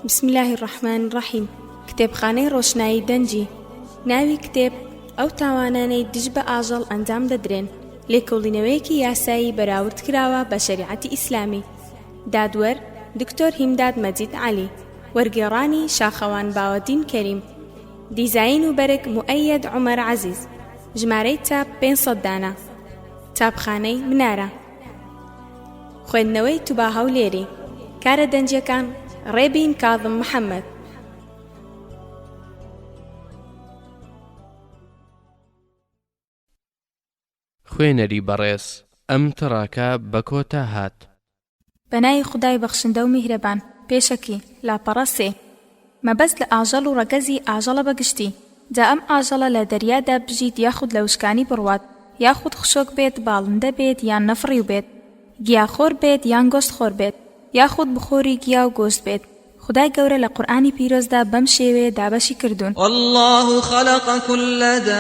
بسم اللە الرحمن الرحیم کتێبخانەی ڕۆشنایی دەنگی ناوی کتێب ئەو تاوانانەی دژ بە ئاژەڵ ئەنجام دەدرێن لێکۆڵینەوەیەکی یاسایی بەراورد کراوە بە شەریعەتی ئیسلامی دادوەر دکتۆر هیمداد مەجید عەلی وەرگێڕانی شاخەوان باوەدین کەریم دیزاین و بەرگ موئەیەد عومەر عەزیز ژمارەی چاپ 500 دانە چاپخانەی منارە خوێندنەوەی توبا هەولێری کارە دەنگیەکان ڕێبین کاظم محەمەد. خوێنەری بەڕێز ئەم تڕاکە بە کۆتا هات. بە ناوی خودای بەخشندە و میهرەبان. پێشەکی، لاپەڕە سێ. مەبەست لە ئاژەڵ و ڕەگەزی ئاژەڵە بە گشتی، جا ئەم ئاژەڵە لە دەریادا بژیت یاخود لە وشکانی بڕوات، یاخود خشۆک بێت، باڵندە بێت یان نەفڕیو بێت، گیاخۆر بێت یان گۆشتخۆر بێت، یاخود بخۆری گیا و گۆشت بێت، خودای گەورە لە قورئانی پیرۆزدا بەم شێوەیە دابەشی کردوون. واللە خلق کل دابة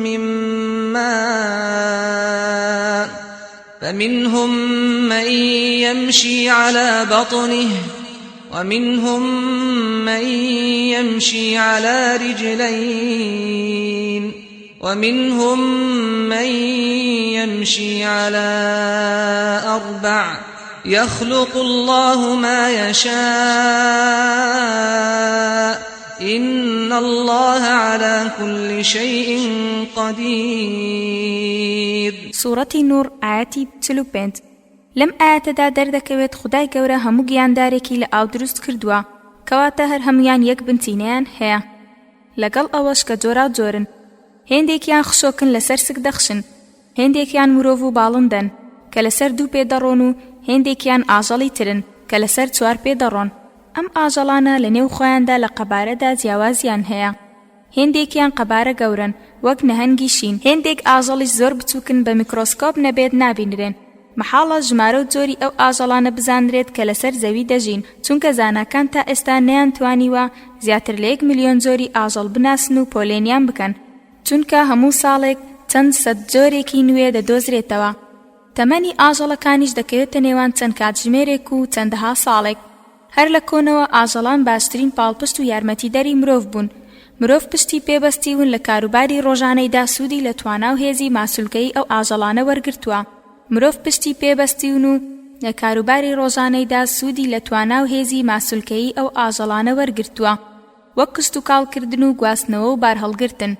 من ماء فمنهم من يمشي على بطنه ومنهم من يمشي على رجلين ومنهم من يمشي على أربع يخلق الله ما يشاء إن الله على كل شيء قدير. سوڕەتی نوڕ ئایەتی 45 لەم ئایەتەدا دەردەکەوێت خودای گەورە هەموو گیاندارێکی لە ئاو دروست کردووە کەواتە هەر هەموویان یەک بنچینەیان هەیە لەگەڵ ئەوەش کە جۆراو جۆرن هێندێکیان خشۆکن لەسەر سک دەخشن هێندێکیان مرۆڤ و باڵندەن کە لەسەر دوو پێ دەڕۆن و هێندێکیان ئاژەڵی ترن کە لەسەر چوار پێ دەڕۆن. ئەم ئاژەڵانە لە نێو خۆیاندا لە قەبارەدا جیاوازیان هەیە. هێندێکیان قەبارە گەورەن وەک نەهەنگی شین. هێندێک ئاژەڵیش زۆر بچووکن بە میکرۆسکۆپ نەبێت نابینرێن. مەحاڵە ژمارە و جۆری ئەو ئاژەڵانە بزانرێت کە لەسەر زەوی دەژین، چونکە زاناکان تا ئێستا نەیانتوانیوە زیاتر لە یەک ملیۆن جۆری ئاژەڵ بناسن و پۆلێنیان بکەن. چونکە هەموو ساڵێک چەند سەت جۆرێکی نوێ دەدۆزرێتەوە، تەمەنی ئاژەڵەکانیش دەکەوێتە نێوان چەند کاتژمێرێک و چەندەها ساڵێک. هەر لە کۆنەوە ئاژەڵان باشترین پاڵپشت و یارمەتیدەری مرۆڤ بوون، مرۆڤ پشتی پێ بەستیون لە کاروباری ڕۆژانەیدا سوودی لە توانا و هێزی ماسولکەیی ئەو ئاژەڵانە وەرگرتووە، مرۆڤ پشتی پێ بەستیون و لە کاروباری ڕۆژانەیدا سوودی لە توانا و هێزی ماسولکەیی ئەو ئاژەڵانە وەرگرتووە. وەک کشتوکاڵ کردن و گواستنەوە و بارهەڵگرتن،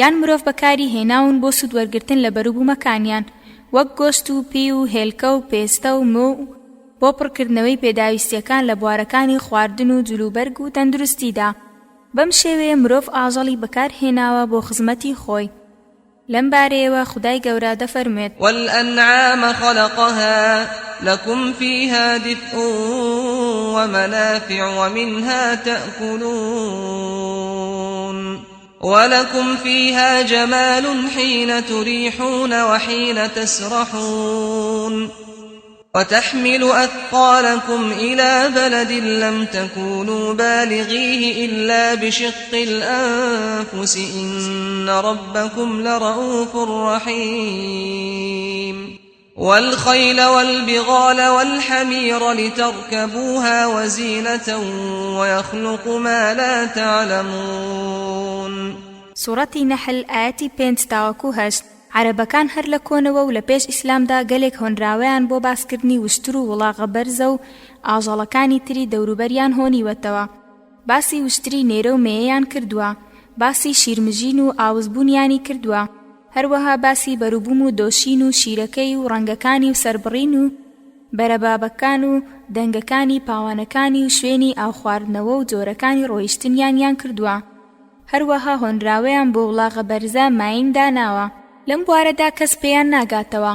یان مرۆڤ بەکاری هێناون بۆ سوود وەرگرتن لە بەروبوومەکانیان وەک گۆشت و پی و هێلکە و پێستە و مۆ و بۆ پڕکردنەوەی پێداویستیەکان لە بوارەکانی خواردن و جلوبەرگ و تەندروستیدا. بەم شێوەیە مرۆڤ ئاژەڵی بەکار هێناوە بۆ خزمەتی خۆی. لەم بارەیەوە خودای گەورە دەفەرموێت. والأنعام خلقها لكم فيها دفء ومنافع ومنها تأكلون ولكم فيها جمال حين تريحون وحين تسرحون وتحمل أثقالكم إلى بلد لم تكونوا بالغيه إلا بشق الأنفس إن ربكم لرؤوف رحيم والخيل والبغال والحمير لتركبوها وزينة ويخلق ما لا تعلمون. سوڕەتی نەحل ئایەتی پێنج تاوەکو هەشت، عەرەبەکان هەر لە کۆنەوە و لە پێش ئیسلامدا گەلێک هۆنراوەیان بۆ باسکردنی وشتر و وڵاغە بەرزە و ئاژەڵەکانی تری دەوروبەریان هۆنیوەتەوە. باسی وشتری نێرە و مێیەیان کردووە، باسی شیرمژین و ئاوسبوونیانی کردووە، هەروەها باسی بەروبووم و دۆشین و شیرەکەی و ڕەنگەکانی و سەربڕین و بەرەبابەکان و دەنگەکانی پاوانەکانی و شوێنی ئاوخواردنەوە و جۆرەکانی ڕۆیشتنیانیان کردووە. هەروەها هۆنراوەیان بۆ وڵاغە بەرزە ماین داناوە. لەم بوارەدا کەس پێیان ناگاتەوە.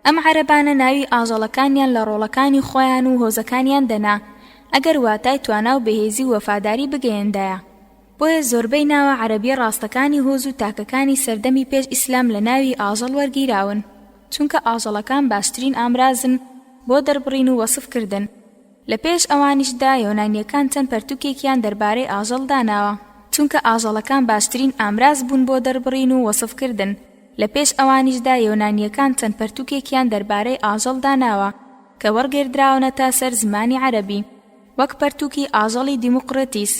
ئەم عەرەبانە ناوی ئاژەڵەکانیان لە ڕۆڵەکانی خۆیان و هۆزەکانیان دەنا، ئەگەر واتای توانا و بەهێزی و وەفاداری بگەیەندایە. بۆیە زۆربەی ناوە عەرەبیە ڕاستەکانی هۆز و تاکەکانی سەردەمی پێش ئیسلام لە ناوی ئاژەڵ وەرگیراون، چونکە ئاژەڵەکان باشترین ئامرازن بۆ دەربڕین و وەسف کردن. لە پێش ئەوانیشدا یۆنانییەکان چەند پەرتوکێکیان دەربارەی ئاژەڵ داناوە، چونکە ئاژەڵەکان باشترین ئامراز بوون بۆ دەربڕین و وەسفکردن، لە پێش ئەوانیشدا یۆنانییەکان چەند پەرتوکێکیان دەربارەی ئاژەڵ داناوە. کە وەڕگێردراونەتە سەر زمانی عەرەبی وەک پەرتووکی ئاژەڵی دیموقرتیس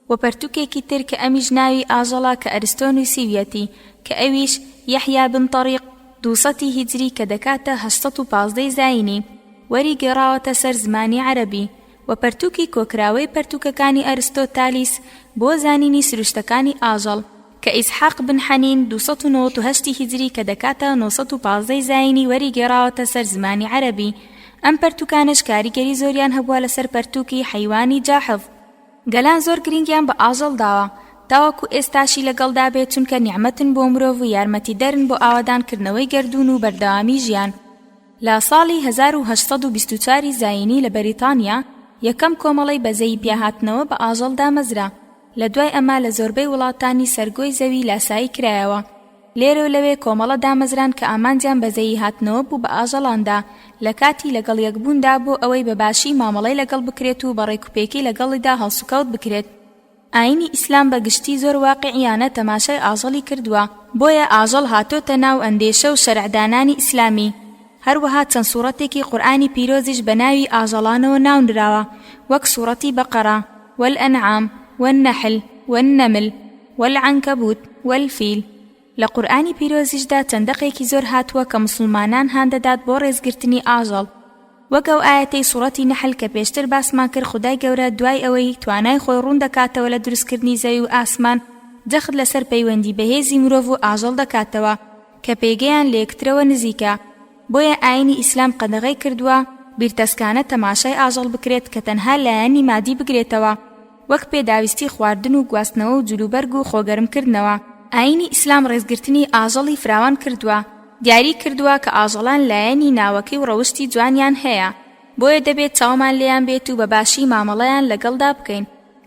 و پەرتووکێکی تر کە ئەمیش ناوی ئاژەڵە کە ئەرستۆ نووسیویەتی کە ئەویش، یەحیا بن تەریق، 200 ی هیجری کە دەکاتە 815 ی زایینی، وەری گێڕاوەتە سەر زمانی عەرەبی و پەرتووکی کۆکراوەی پەرتووکەکانی ئەرستۆ تالیس بۆ زانینی سروشتەکانی ئاژەڵ کە ئیسحاق بن حەنین 298 ی هیجری کە دەکاتە 915 ی زایینی وەری گێڕاوەتە سەر زمانی عەرەبی ئەم پەرتووکانەش کاریگەری زۆریان هەبووە لەسەر پەرتووکی حەیوانی جاحظ. گەلان زۆر گرنگیان بە ئاژەڵ داوە تاوەکو ئێستاشی لەگەڵدا بێت چونکە نیعمەتن بۆ مرۆڤ و یارمەتیدەرن بۆ ئاوەدان کردنەوەی گەردوون و بەردەوامی ژیان. لە ساڵی 1824 ی زایینی لە بەریتانیا یەکەم کۆمەڵەی بەزەیی پیاهاتنەوە بە ئاژەڵ دامەزرا، لە دوای ئەمە لە زۆربەی وڵاتانی سەر گۆی زەوی لاسایی کرایەوە. لێرەو لەوێ کۆمەڵە دامەزران کە ئامانجیان بەزەیی هاتنەوە بوو بە ئاژەڵاندا لە کاتی لەگەڵ یەکبووندا بۆ ئەوەی بە باشی مامەڵەی لەگەڵ بکرێت و بە ڕێکوپێکی لەگەڵیدا هەڵسوکەوت بکرێت. ئایینی ئیسلام بە گشتی زۆر واقیعیانە تەماشای ئاژەڵی کردووە، بۆیە ئاژەڵ هاتۆتە ناو ئەندێشە و شەرعدانانی ئیسلامی، هەروەها چەند سوڕەتێکی قورئانی پیرۆزیش بە ناوی ئاژەڵانەوە ناونراوە وەک سوڕەتی بەقەرە، والانعام، والنحل، والنمل، والعنکبوت، والفیل. لە قورئانی پیرۆزیشدا چەند دەقێکی زۆر هاتووە کە موسڵمانان هاندەدات بۆ ڕێزگرتنی ئاژەڵ، وەک ئەو ئایەتەی سوڕەتی نەحل کە پێشتر باسمان کرد خودای گەورە دوای ئەوەی توانای خۆی ڕوون دەکاتەوە لە دروستکردنی زەوی و ئاسمان جەخت لەسەر پەیوەندی بەهێزی مرۆڤ و ئاژەڵ دەکاتەوە کە پێگەیان لەیەکترەوە نزیکە بۆیە ئاینی ئیسلام قەدەغەی کردووە بیرتەسکانە تەماشای ئاژەڵ بکرێت کە تەنها لایەنی مادی بگرێتەوە وەک پێداویستی خواردن و گواستنەوە و جلوبەرگ و خۆگەرمکردنەوە. ئایینی ئیسلام ڕێزگرتنی ئاژەڵی فراوان کردووە، دیاری کردووە کە ئاژەڵان لایەنی ناوەکی و ڕەوشتی جوانیان هەیە، بۆیە دەبێت چاومان لێیان بێت و بە باشی مامەڵەیان لەگەڵدا بکەین،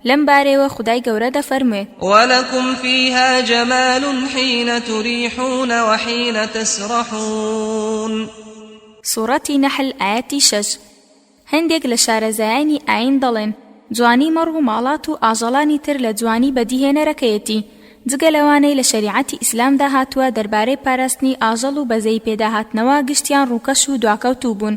لەم بارەیەوە خودای گەورە دەفەرموێ. ولکم فیها جمال حین تریحون وحین تسرحون. سوڕەتی نەحل ئایەتی شەش. هەندێک لە شارەزایانی ئایین دەڵێن، جوانی مەڕ و ماڵات و ئاژەڵانی تر لە جوانی بەدیهێنەرەکەیەتی، جگە لەوانەی لە شەریعەتی ئیسلامدا هاتووە دەربارەی پاراستنی ئاژەڵ و بەزەیی پێداهاتنەوە گشتیان ڕووکەش و دواکەوتوو بوون.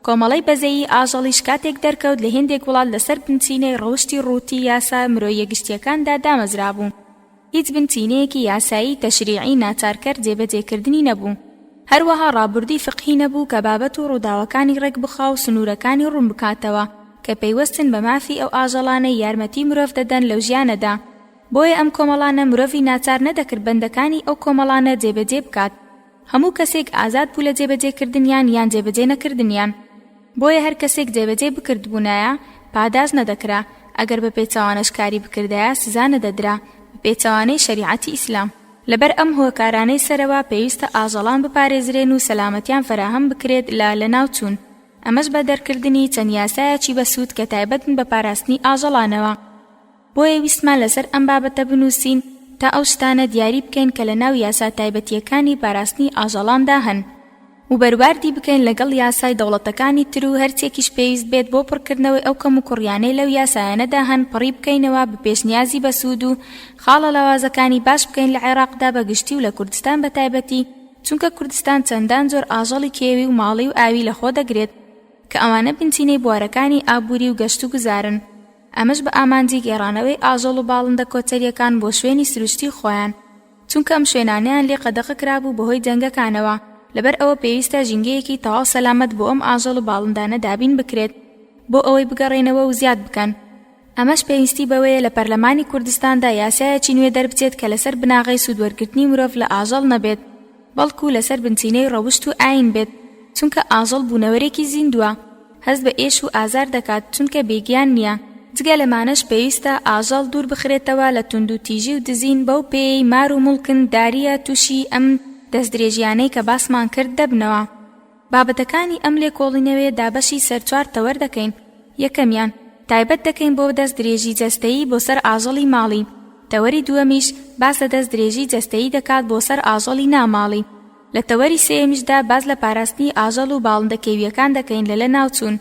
کۆمەڵەی بەزەیی ئاژەڵیش کاتێک دەرکەوت لە هێندێک وڵات لەسەر بنچینەی ڕەوشتی ڕووتی یاسا مرۆییە گشتییەکاندا دامەزرابوو. هیچ بنچینەیەکی یاسایی تەشریعی ناچارکەر جێبەجێکردنی نەبوو، هەروەها ڕابوردوی فیقهی نەبوو کە بابەت و ڕووداوەکانی ڕێکبخا و سنوورەکانی ڕوون بکاتەوە کە پەیوەستن بە مافی ئەو ئاژەڵانەی یارمەتی مرۆڤ دەدەن لەو ژیانەدا. بۆیە ئەم کۆمەڵانە مرۆڤی ناچار نەدەکرد بەندەکانی ئەو کۆمەڵانە جێبەجێ بکات. هەموو کەسێک ئازاد بوو لە جێبەجێکردنیان یان جێبەجێ نەکردنیان. بۆیە هەر کەسێک جێبەجێی بکردبوونایە پاداشت نەدەکرا، ئەگەر بە پێچەوانەش کاری بکردایە سزا نەدەدرا، بە پێچەوانەی شەریعەتی ئیسلام. لەبەر ئەم هۆکارانەی سەرەوە پێویستە ئاژەڵان بپارێزرێن و سەلامەتیان فەراهەم بکرێت لە لەناوچوون، ئەمەش بە دەرکردنی چەند یاسایەکی بەسوود کە تایبەت بن بە پاراستنی ئاژەڵانەوە. بۆیە ویستمان لەسەر ئەم بابەتە بنووسین تا ئەو شتانە دیاری بکەین کە لەناو یاسا تایبەتییەکانی پاراستنی ئاژەڵاندا هەن و بەرواردی بکەین لەگەڵ یاسای دەوڵەتەکانی تر و هەرچیەکیش پێویست بێت بۆ پڕکردنەوەی ئەو کەموکوڕیانەی لەو یاسایانەدا هەن پڕی بکەینەوە بە پێشنیازی بەسوود و خاڵە لاوازەکانی باش بکەین لە عێراقدا بە گشتی و لە کوردستان بە تایبەتی چونکە کوردستان چەندان جۆر ئاژەڵی کێوی و ماڵی و ئاوی لەخۆ دەگرێت کە ئەوانە بنچینەی بوارەکانی ئابووری و گەشت و گوزارن. ئەمەش بە ئامانجی گێڕانەوەی ئاژەڵ و باڵندە کۆچەرییەکان بۆ شوێنی سروشتی خۆیان، چونکە ئەم شوێنانەیان لێ قەدەغە کرابوو بەهۆی جەنگەکانەوە، لەبەر ئەوە پێویستە ژینگەیەکی تەواو سەلامەت بۆ ئەم ئاژەڵ و باڵندانە دابین بکرێت بۆ ئەوەی بگەڕێنەوە و زیاد بکەن. ئەمەش پێویستی بەوەیە لە پەرلەمانی کوردستاندا یاسایەکی نوێ دەربچێت کە لەسەر بناغەی سوودوەرگرتنی مرۆڤ لە ئاژەڵ نەبێت، بەڵکو لەسەر بنچینەی ڕەوشت و ئایین بێت، چونکە ئاژەڵ بوونەوەرێکی زیندووە، هەست بە ئێش و ئازار دەکات چونکە بێ گیان نییە، جگە لەمانەش پێویستە ئاژەڵ دوور بخرێتەوە لە توندوتیژی و دزین بەو پێیەی مار و موڵکن دارییە تووشی ئەم دەستدرێژیانەی کە باسمان کرد دەبنەوە. بابەتەکانی ئەم لێکۆڵینەوەیە دابەشی سەر چوار تەوەر دەکەین، یەکەمیان، تایبەت دەکەین بۆ دەست درێژی جەستەیی بۆ سەر ئاژەڵی ماڵی، تەوەری دووەمیش باس لە دەست درێژی جەستەیی دەکات بۆ سەر ئاژەڵی ناماڵی، لە تەوەری سێیەمیشدا باس لە پاراستنی ئاژەڵ و باڵندە کێوییەکان دەکەین لە لەناوچوون،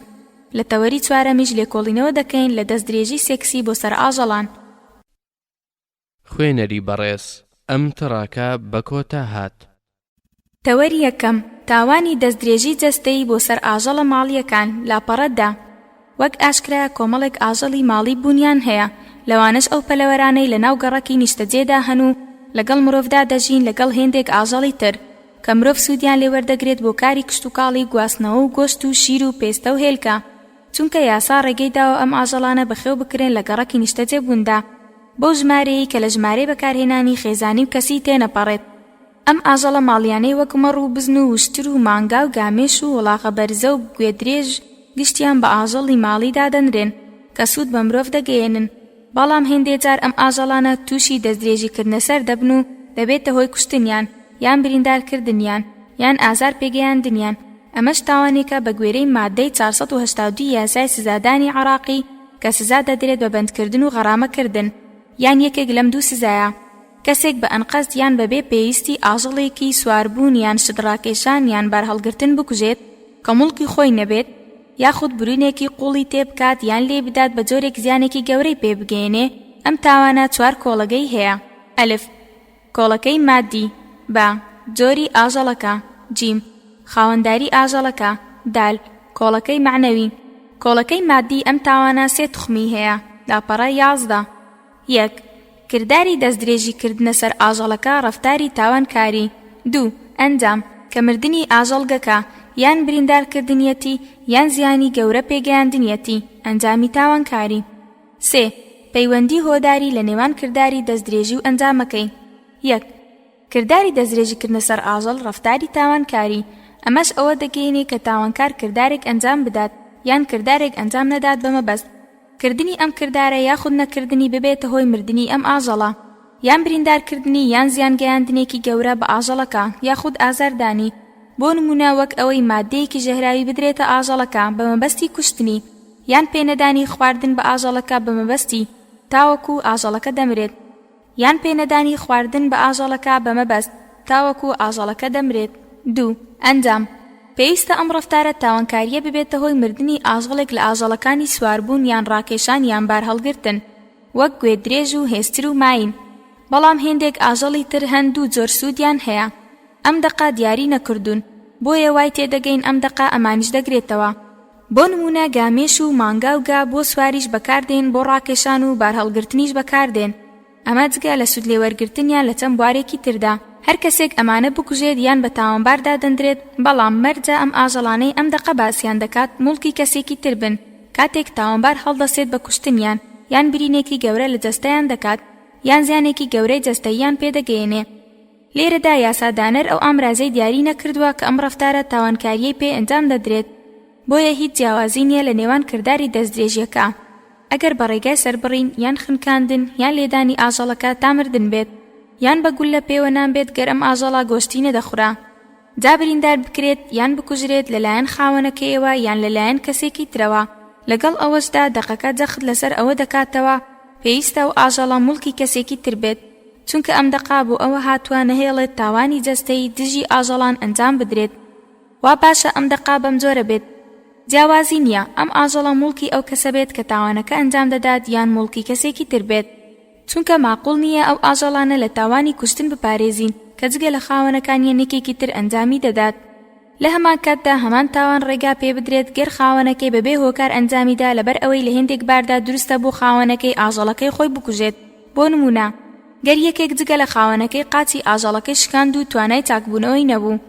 لە تەوەری چوارەمیش لێکۆڵینەوە دەکەین لە دەست درێژی سێکسی بۆ سەر ئاژەڵان. خوێنەری بەڕێز، ئەم تڕاکە بە کۆتا هات. تەوەری یەکەم، تاوانی دەستدرێژی جەستەیی بۆ سەر ئاژەڵە ماڵییەکان، لاپەڕە دە. وەک ئاشکرایە کۆمەڵێک ئاژەڵی ماڵی بوونیان هەیە، لەوانەش ئەو پەلەوەرانەی لەناو گەڕەکی نیشتەجێدا هەن و لەگەڵ مرۆڤدا دەژین لەگەڵ هێندێک ئاژەڵی تر کە مرۆڤ سوودیان لێ وەردەگرێت بۆ کاری کشتوکاڵی و گواستنەوە و گۆشت و شیر و پێستە و هێلکە چونکە یاسا ڕێگەی داوە ئەم ئاژەڵانە بەخێو بکرێن لە گەڕەکی نیشتەجێبووندا بەو ژمارەیەی کە لە ژمارەی بەکارهێنانی خێزانی و کەسی تێنەپەڕێت. ئەم ئاژەڵە ماڵیانەی وەک مەڕ و بزن و وشتر و مانگا و گامێش و وڵاغە بەرزە و گوێدرێژ گشتیان بە ئاژەڵی ماڵی دادەنرێن کە سوود بە مرۆڤ دەگەیەنن، بەڵام هێندێ جار ئەم ئاژەڵانە تووشی دەستدرێژی کردنە سەر دەبن و دەبێتە هۆی کوشتنیان یان بریندار کردنیان یان ئازار پێگەیاندنیان، ئەمەش تاوانێکە بە گوێرەی ماددەی 482 یاسای سزادانی عێڕاقی کە سزا دەدرێت بە بەندکردن و غەڕامە کردن یان یەکێک لەم دوو سزایە. کەسێک بە ئەنقەست یان بەبێ پێویستی ئاژەڵێکی سواربوون یان شتڕاکێشان یان بارهەڵگرتن بکوژێت کە موڵکی خۆی نەبێت، یاخود برینێکی قوڵی تێبکات یان لێی بدات بە جۆرێک زیانێکی گەورەی پێ بگەیەنێ، ئەم تاوانە چوار کۆڵەگەی هەیە. ئەلف، کۆڵەکەی ماددی. بە، جۆری ئاژەڵەکە. جیم، خاوەنداری ئاژەڵەکە. دال، کۆڵەکەی مەعنەوی. کۆڵەکەی ماددی ئەم تاوانە سێ توخمی هەیە، لاپەڕە 11. یەک، کرداری دەستدرێژی کردنە سەر ئاژەڵەکە ڕەفتاری تاوانکاری. دوو، ئەنجام، کە مردنی ئاژەڵگەکە، یان بریندار کردنیەتی یان زیانی گەورە پێگەیاندنیەتی، ئەنجامی تاوانکاری. سێ، پەیوەندی هۆداری لە نێوان کرداری دەستدرێژی و ئەنجامەکەی. یەک، کرداری دەستدرێژی کردنە سەر ئاژەڵ ڕەفتاری تاوانکاری، ئەمەش ئەوە دەگەیەنێ کە تاوانکار کردارێک ئەنجام بدات یان کردارێک ئەنجام نەدات بە مەبەست کردنی ئەم کردارە یاخود نەکردنی ببێتە هۆی مردنی ئەم ئاژەڵە یان بریندارکردنی یان زیان گەیاندنێکی گەورە بە ئاژەڵەکە یاخود ئازاردانی بۆ نموونە وەک ئەوەی ماددەیەکی ژەهراوی بدرێتە ئاژەڵەکە بە مەبەستی کوشتنی یان پێنەدانی خواردن بە ئاژەڵەکە بە مەبەستی تاوەکو ئاژەڵەکە دەمرێت. یان پێنەدانی خواردن بە ئاژەڵەکە بە مەبەست تاوەکو ئاژەڵەکە دەمرێت. دوو، ئەنجام، پێویستە ئەم ڕەفتارە تاوانکارییە ببێتە هۆی مردنی ئاژەڵێک لە ئاژەڵەکانی سواربوون یان ڕاکێشان یان بارهەڵگرتن وەک گوێدرێژ و هێستر و ماین، بەڵام هێندێک ئاژەڵی تر هەن دوو جۆر سوودیان هەیە ئەم دەقە دیاری نەکردوون بۆیە وای تێدەگەین ئەم دەقە ئەمانیش دەگرێتەوە. بۆ نموونە گامێش و مانگا و گا بۆ سواریش بەکاردێن بۆ ڕاکێشان و بارهەڵگرتنیش بەکاردێن ئەمە جگە لە سوودلێوەرگرتنیان لە چەند بوارێکی تردا. هەر کەسێک ئەمانە بکوژێت یان بە تاوانبار دادەندرێت بەڵام مەرجە ئەم ئاژەڵانەی ئەم دەقە باسیان دەکات موڵکی کەسێکی تر بن کاتێک تاوانبار هەڵدەسێت بە کوشتنیان یان برینێکی گەورە لە جەستەیان دەکات یان زیانێکی گەورەی جەستەییان پێدەگەیەنێ. لێرەدا یاسادانەر ئەو ئامرازەی دیاری نەکردووە کە ئەم ڕەفتارە تاوانکارییەی پێ ئەنجام دەدرێت، بۆیە هیچ جیاوازی نییە لە نێوان کرداری دەستدرێژییەکە ئەگەر بە ڕێگای سەربڕین یان خنکاندن یان لێدانی ئاژەڵەکە تا مردن بێت یان بە گوللە پێوەنان بێت گەر ئەم ئاژەڵە گۆشتی نەدەخورا جا بریندار بکرێت یان بکوژرێت لەلایەن خاوەنەکەیەوە یان لەلایەن کەسێکی ترەوە، لەگەڵ ئەوەشدا دەقەکە جەخت لەسەر ئەوە دەکاتەوە پێویستە ئەو ئاژەڵە موڵکی کەسێکی تر بێت، چونکە ئەم دەقە بۆ ئەوە هاتووە نەهێڵێت تاوانی جەستەیی دژی ئاژەڵان ئەنجام بدرێت، وا باشە ئەم دەقە بەمجۆرە بێت، جیاوازی نییە ئەم ئاژەڵە موڵکی ئەو کەسە بێت کە تاوانەکە ئەنجام دەدات یان موڵکی کەسێکی تر بێت. چونکە ماقوڵ نییە ئەو ئاژەڵانە لە تاوانی کوشتن بپارێزین کە جگە لە خاوەنەکانیان یەکێکی تر ئەنجامی دەدات. لە هەمان کاتدا هەمان تاوان ڕێگا پێ بدرێت گەر خاوەنەکەی بەبێ هۆکار ئەنجامی دا لەبەر ئەوەی لە هێندێک باردا دروستە بۆ خاوەنەکەی ئاژەڵەکەی خۆی بکوژێت بۆ نموونە گەر یەکێک جگە لە خاوەنەکەی قاچی ئاژەڵەکەی شکاند و توانای چاکبوونەوەی نەبوو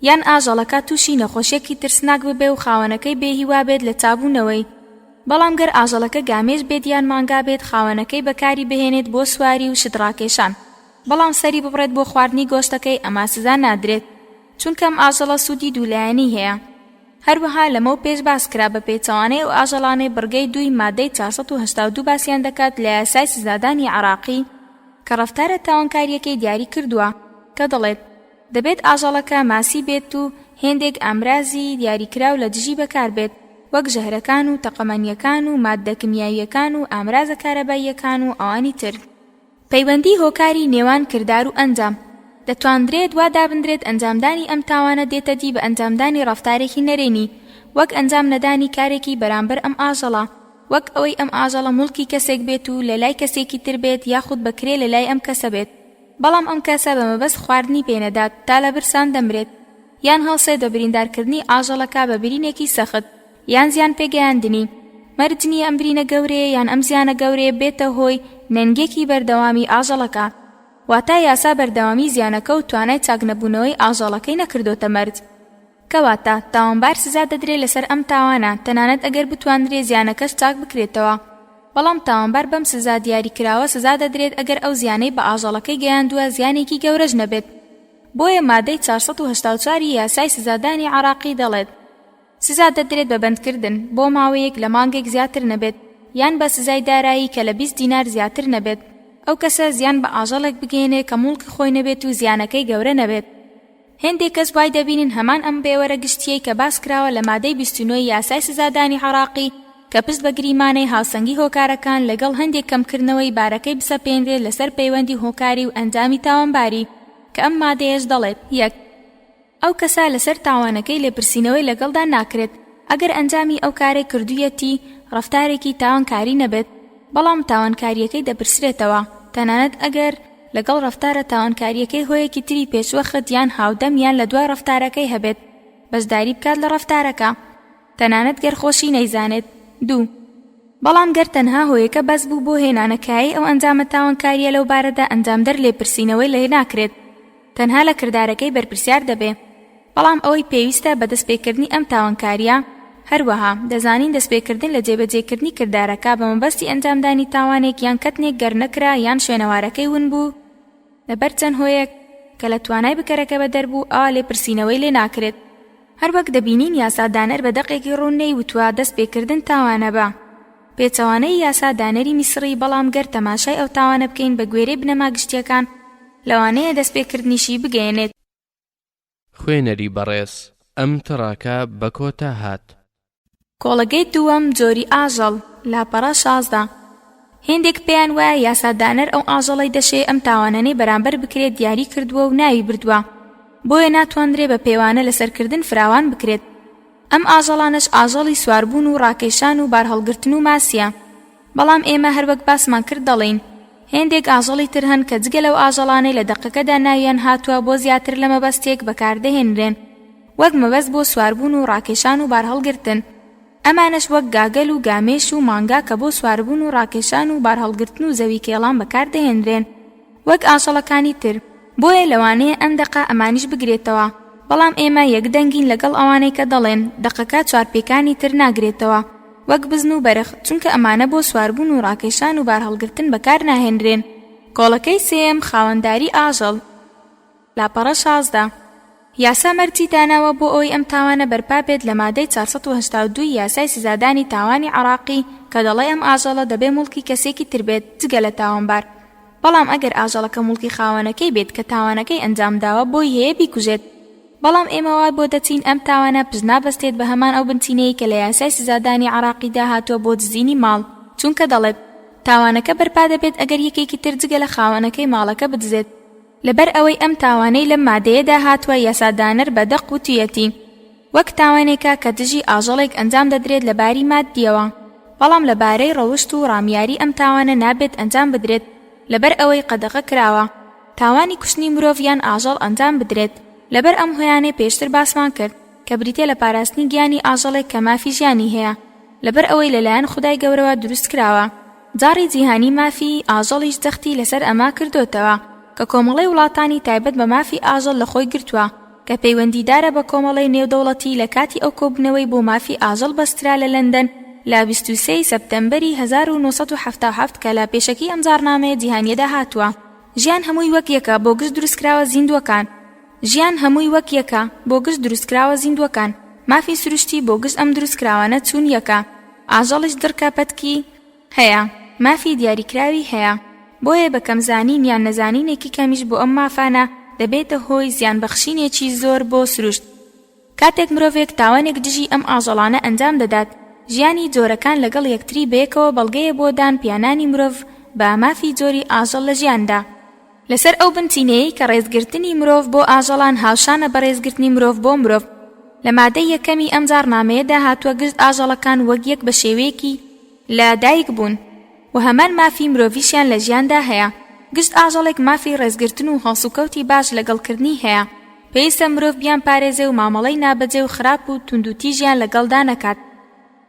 یان ئاژەڵەکە تووشی نەخۆشیەکی ترسناک ببێ و خاوەنەکەی بێ هیوا بێت لە چابوونەوەی بەڵام گەر ئاژەڵەکە گامێش بێت یان مانگا بێت خاوەنەکەی بەکاری بهێنێت بۆ سواری و شت ڕاکێشان بەڵام سەری ببڕێت بۆ خواردنی گۆشتەکەی ئەما سزا نادرێت چونکە ئەم ئاژەڵە سوودی دوولایەنەی هەیە هەروەها لەمەو پێش باس کرا بە پێچەوانەی ئەو ئاژەڵانەی بڕگەی دووی مادەی 482 باسیان دەکات لە یاسای سزادانی عێراقی کە ڕەفتارە تاوانکارییەکەی دیاری کردووە کە دەڵێت دەبێت ئاژەڵەکە ماسی بێت و هێندێک ئامرازی دیاریکراو لە دژی بەکاربێت وەک ژەهرەکان و تەقەمەنییەکان و ماددە کیمیاوییەکان و ئامرازە کارەباییەکان و ئەوانی تر. پەیوەندی هۆکاری نێوان کردار و ئەنجام، دەتواندرێت وا دابندرێت ئەنجامدانی ئەم تاوانە دێتە دی بە ئەنجامدانی ڕەفتارێکی نەرێنی وەک ئەنجام نەدانی کارێکی بەرامبەر ئەم ئاژەڵە وەک ئەوەی ئەم ئاژەڵە موڵکی کەسێک بێت و لە لای کەسێکی تر بێت یاخود بە کرێ لە لای ئەم کەسە بێت. بەڵام ئەم کەسە بە مەبەست خواردنی پێ نەدات تا لە برسان دەمرێت، یان هەڵسێت بە بریندارکردنی ئاژەڵەکە بە برینێکی سەخت یان زیان پێگەیاندنی، مەرج نییە ئەم برینە گەورەیە یان ئەم زیانە گەورەیە بێتە هۆی نەنگێکی بەردەوامی ئاژەڵەکە، واتە یاسا بەردەوامی زیانەکە و توانای چاکنەبوونەوەی ئاژەڵەکەی نەکردۆتە مەرج. کەواتە، تاوانبار سزا دەدرێ لەسەر ئەم تاوانە، تەنانەت ئەگەر بتواندرێ زیانەکەش چاک بکرێتەوە. بەڵام تاوانبار بەم سزا دیاریکراوە سزا دەدرێت ئەگەر ئەو زیانەی بە ئاژەڵەکەی گەیاندووە زیانێکی گەورەش نەبێت. بۆیە مادەی 484 ی یاسای سزادانی عێراقی دەڵێت، سزا دەدرێت بە بەندکردن بۆ ماوەیەک لە مانگێک زیاتر نەبێت یان بە سزای دارایی کە لە 20 دینار زیاتر نەبێت ئەو کەسە زیان بە ئاژەڵێک بگەیەنێ کە موڵکی خۆی نەبێت و زیانەکەی گەورە نەبێت. هێندێک کەس وای دەبینن هەمان ئەم پێوەرە گشتییەی کە باس کراوە لە مادەی 29 ی یاسای سزادانی عێراقی کە پشت بە گریمانەی هاوسەنگی هۆکارەکان لەگەڵ هەندێک کەمکردنەوەی بارەکەی بسەپێنرێت لەسەر پەیوەندی هۆکاری و ئەنجامی تاوانباری کە ئەم مادەیەش دەڵێت یەک. ئەو کەسە لەسەر تاوانەکەی لێپرسینەوەی لەگەڵدا ناکرێت ئەگەر ئەنجامی ئەو کارەی کردوویەتی ڕەفتارێکی تاوانکاری نەبێت، بەڵام تاوانکارییەکەی دەپرسرێتەوە تەنانەت ئەگەر لەگەڵ ڕەفتارە تاوانکارییەکەی هۆیەکی تری پێشوەخت یان هاودەم یان لە دوای ڕەفتارەکەی هەبێت بەشداری بکات لە ڕەفتارەکە تەنانەت گەر خۆشی نەیزانێت. دوو. بەڵام گەر تەنها هۆیەکە بەس بوو بۆ هێنانە کایەی ئەو ئەنجامە تاوانکارییە لەو بارەدا ئەنجامدەر لێپرسینەوەی لێ ناکرێت تەنها لە کردارەکەی بەرپرسیار دەبێ بەڵام ئەوەی پێویستە بە دەستپێکردنی ئەم تاوانکارییە هەروەها دەزانین دەستپێکردن لە جێبەجێکردنی کردارەکە بە مەبەستی ئەنجامدانی تاوانێک یان کەتنێک گەر نەکرا یان شوێنەوارەکەی ون بوو لەبەر چەند هۆیەک کە لە توانای بکەرەکە بەدەر بوو ئەوا لێپرسینەوەی لێ ناکرێت. هەروەک دەبینین یاسادانەر بە دەقێکی ڕوون نەیوتووە دەستپێکردن تاوانە بە پێچەوانەی یاسا دانەری میسڕی بەڵام گەر تەماشای ئەو تاوانە بکەین بە گوێرەی بنەما گشتیەکان لەوانەیە دەستپێکردنیشی بگەیەنێت. خوێنەری بەڕێز ئەم تڕاکە بە کۆتا هات. کۆڵەگەی دووەم جۆری ئاژەڵ، لاپەڕە 16. هێندێک پێیان وایە یاسادانەر ئەو ئاژەڵەی دەشێ ئەم تاوانانەی بەرامبەر بکرێت دیاری کردووە و ناوی بردووە، بۆیە ناتواندرێ بە پێوانە لەسەر کردن فراوان بکرێت. ئەم ئاژەڵانەش ئاژەڵی سواربوون و ڕاکێشان و بارهەڵگرتن و ماسییە. بەڵام ئێمە هەروەک باسمان کرد دەڵێین، هێندێک ئاژەڵی تر هەن کە جگە لەو ئاژەڵانەی لە دەقەکەدا ناویان هاتووە بۆ زیاتر لە مەبەستێک بەکاردەهێنرێن وەک مەبەست بۆ سواربوون و ڕاکێشان و بارهەڵگرتن ئەمانەش وەک گاگەل و گامێش و مانگا کە بۆ سواربوون و ڕاکێشان و بارهەڵگرتن و زەوی کێڵان بەکاردەهێنرێن وەک ئاژەڵەکانی تر بۆیە لەوانەیە ئەم دەقە ئەمانیش بگرێتەوە بەڵام ئێمە یەک دەنگین لەگەڵ ئەوانەی کە دەڵێن دەقەکە چوارپێکانی تر ناگرێتەوە وەک بزن و بەرخ چونکە ئەمانە بۆ سواربوون و ڕاکێشان و بارهەڵگرتن بەکارناهێنرێن. کۆڵەکەی سێیەم خاوەنداری ئاژەڵ، لاپەڕە 16. یاسا مەرجی داناوە بۆ ئەوەی ئەم تاوانە بەرپا بێت لە مادەی 482 ی یاسای سزادانی تاوانی عێڕاقی کە دەڵێ ئەم ئاژەڵە دەبێ موڵکی کەسێکی تر بێت جگە لە تاوانبار بەڵام ئەگەر ئاژەڵەکە موڵکی خاوەنەکەی بێت کە تاوانەکەی ئەنجام داوە بۆی هەیە بیکوژێت بەڵام ئێمە وا بۆ دەچین ئەم تاوانە پشت نابەستێت بە هەمان ئەو بنچینەی کە لە یاسای سزادانی عێڕاقیدا هاتووە بۆ دزینی ماڵ چونکە دەڵێت تاوانەکە بەرپا دەبێت ئەگەر یەکێکی تر جگە لە خاوەنەکەی ماڵەکە بدزێت. لەبەر ئەوەی ئەم تاوانەی لەم مادەیەدا هاتووە یاسادانەر بە دەق وتویەتی وەک تاوانێکە کە دژی ئاژەڵێک ئەنجام دەدرێت لە باری ماددیەوە بەڵام لە بارەی ڕەوشت و ڕامیاری ئەم تاوانە نابێت ئەنجام بدرێت لەبەر ئەوەی قەدەغە کراوە تاوانی کوشتنی مرۆڤ یان ئاژەڵ ئەنجام بدرێت لەبەر ئەم هۆیانەی پێشتر باسمان کرد کە بریتیە لە پاراستنی گیانی ئاژەڵێک کە مافی ژیانی هەیە لەبەر ئەوەی لەلایەن خودای گەورەوە دروست کراوە. جاڕی جیهانی مافی ئاژەڵیش جەختی لەسەر ئەمە کردۆتەوە کە کۆمەڵەی وڵاتانی تایبەت بە مافی ئاژەڵ لەخۆی گرتووە کە پەیوەندیدارە بە کۆمەڵەی نێودەوڵەتی لە کاتی ئەو کۆبوونەوەی بۆ مافی ئاژەڵ بەسترا لە لەندەن لە 23 ی سەپتەمبەری 1977 کە لە پێشەکی ئەم جاڕنامەیە جیهانیەدا هاتووە ژیان هەمووی وەک یەکە بۆ گشت دروستکراوە زیندووەکان. ژیان هەمووی وەک یەکە بۆ گشت دروستکراوە زیندووەکان، مافی سروشتی بۆ گشت ئەم دروستکراوانە چوون یەکە، ئاژەڵیش دڕکە پەتکی هەیە، مافی دیاریکراوی هەیە، بۆیە بە کەم زانین یان نەزانینێکی کەمیش بۆ ئەم مافانە دەبێتە هۆی زیان بەخشینێکی زۆر بۆ سروشت. کاتێک مرۆڤێک تاوانێک دژی ئەم ئاژەڵانە ئەنجام دەدات، ژیانی جۆرەکان لەگەڵ یەکتری بەیەکەوە بەڵگەیە بۆ دان پیانانی مرۆڤ بە مافی جۆری ئاژەڵ لە ژیاندا. لەسەر ئەو بنچینەیەی کە ڕێزگرتنی مرۆڤ بۆ ئاژەڵان هاوشانە بە ڕێزگرتنی مرۆڤ بۆ مرۆڤ، لە مادەی یەکەمی ئەم جاڕنامەیەدا هاتووە گشت ئاژەڵەکان وەک یەک بە شێوەیەکی لە دایک بوون و هەمان مافی مرۆڤیشیان لە ژیاندا هەیە. گشت ئاژەڵێک مافی ڕێزگرتن و هەڵسوکەوتی باش لەگەڵ کردنی هەیە، پێویستە مرۆڤ بیانپارێزێ و مامەڵەی نابەجێ و خراپ و توندوتیژیان لەگەڵدا نەکات.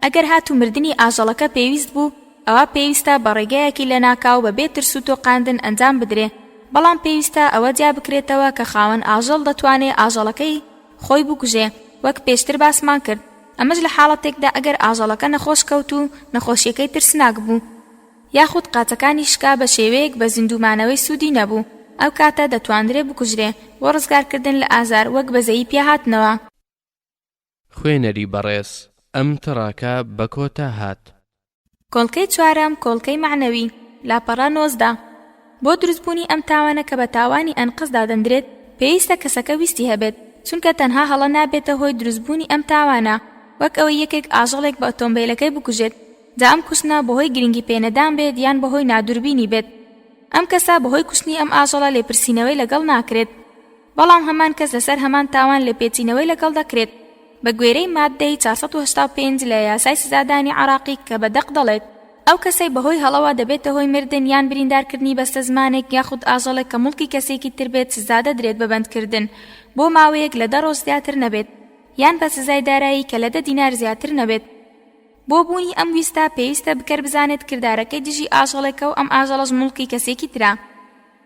ئەگەر هاتوو مردنی ئاژەڵەکە پێویست بوو، ئەوا پێویستە بە ڕێگایەکی لەناکاو بە بێ ترس و تۆقاندن ئەنجام بدرێ، بەڵام پێویستە ئەوە جیا بکرێتەوە کە خاوەن ئاژەڵ دەتوانێ ئاژەڵەکەی خۆی بکوژێ، وەک پێشتر باسمان کرد، ئەمەش لە حاڵەتێکدا ئەگەر ئاژەڵەکە نەخۆش کەوت و نەخۆشیەکەی ترسناک بوو، یاخود قاچەکانی شکا بە شێوەیەک بە زیندوو مانەوەی سوودی نەبوو، ئەو کاتە دەتواندرێ بکوژرێ بۆ ڕزگارکردن لە ئازار وەک بەزەیی پیاهاتنەوە. خوێنەری بەڕێز ئەم تڕاکە بە کۆتا هات. کۆڵکەی چوارەم، کۆڵکەی مەعنەوی، لاپەڕە 19. بۆ دروستبوونی ئەم تاوانە کە بە تاوانی ئەنقەست دادەندرێت، پێویستە کەسەکە ویستی هەبێت، چونکە تەنها هەڵە نابێتە هۆی دروستبوونی ئەم تاوانە، وەک ئەوەی یەکێک ئاژەڵێک بە ئۆتۆمبێلەکەی بکوژێت، جا ئەم کوشتنە بەهۆی گرنگی پێنەدان بێت یان بەهۆی نادووربینی بێت، ئەم کەسە بەهۆی کوشتنی ئەم ئاژەڵە لێپرسینەوەی لەگەڵ ناکرێت. بەڵام هەمان کەس لەسەر هەمان تاوان لێپێچینەوەی لەگەڵ دەکرێت بە گوێرەی ماددەی 485 لە یاسای سزادانی عێراقی کە بە دەق دەڵێت، ئەو کەسەی بەهۆی هەڵەوە دەبێتە هۆی مردن یان بریندارکردنی بەستەزمانێک یاخود ئاژەڵێک کە موڵکی کەسێکی تر بێت سزادەدرێت بە بەندکردن بۆ ماوەیەک لە دە ڕۆژ زیاتر نەبێت یان بە سزای دارایی کە لە دە دینار زیاتر نەبێت. بۆ بوونی ئەم ویستە پێویستە بکەر بزانێت کردارەکەی دژی ئاژەڵێکە و ئەم ئاژەڵەش موڵکی کەسێکی ترە.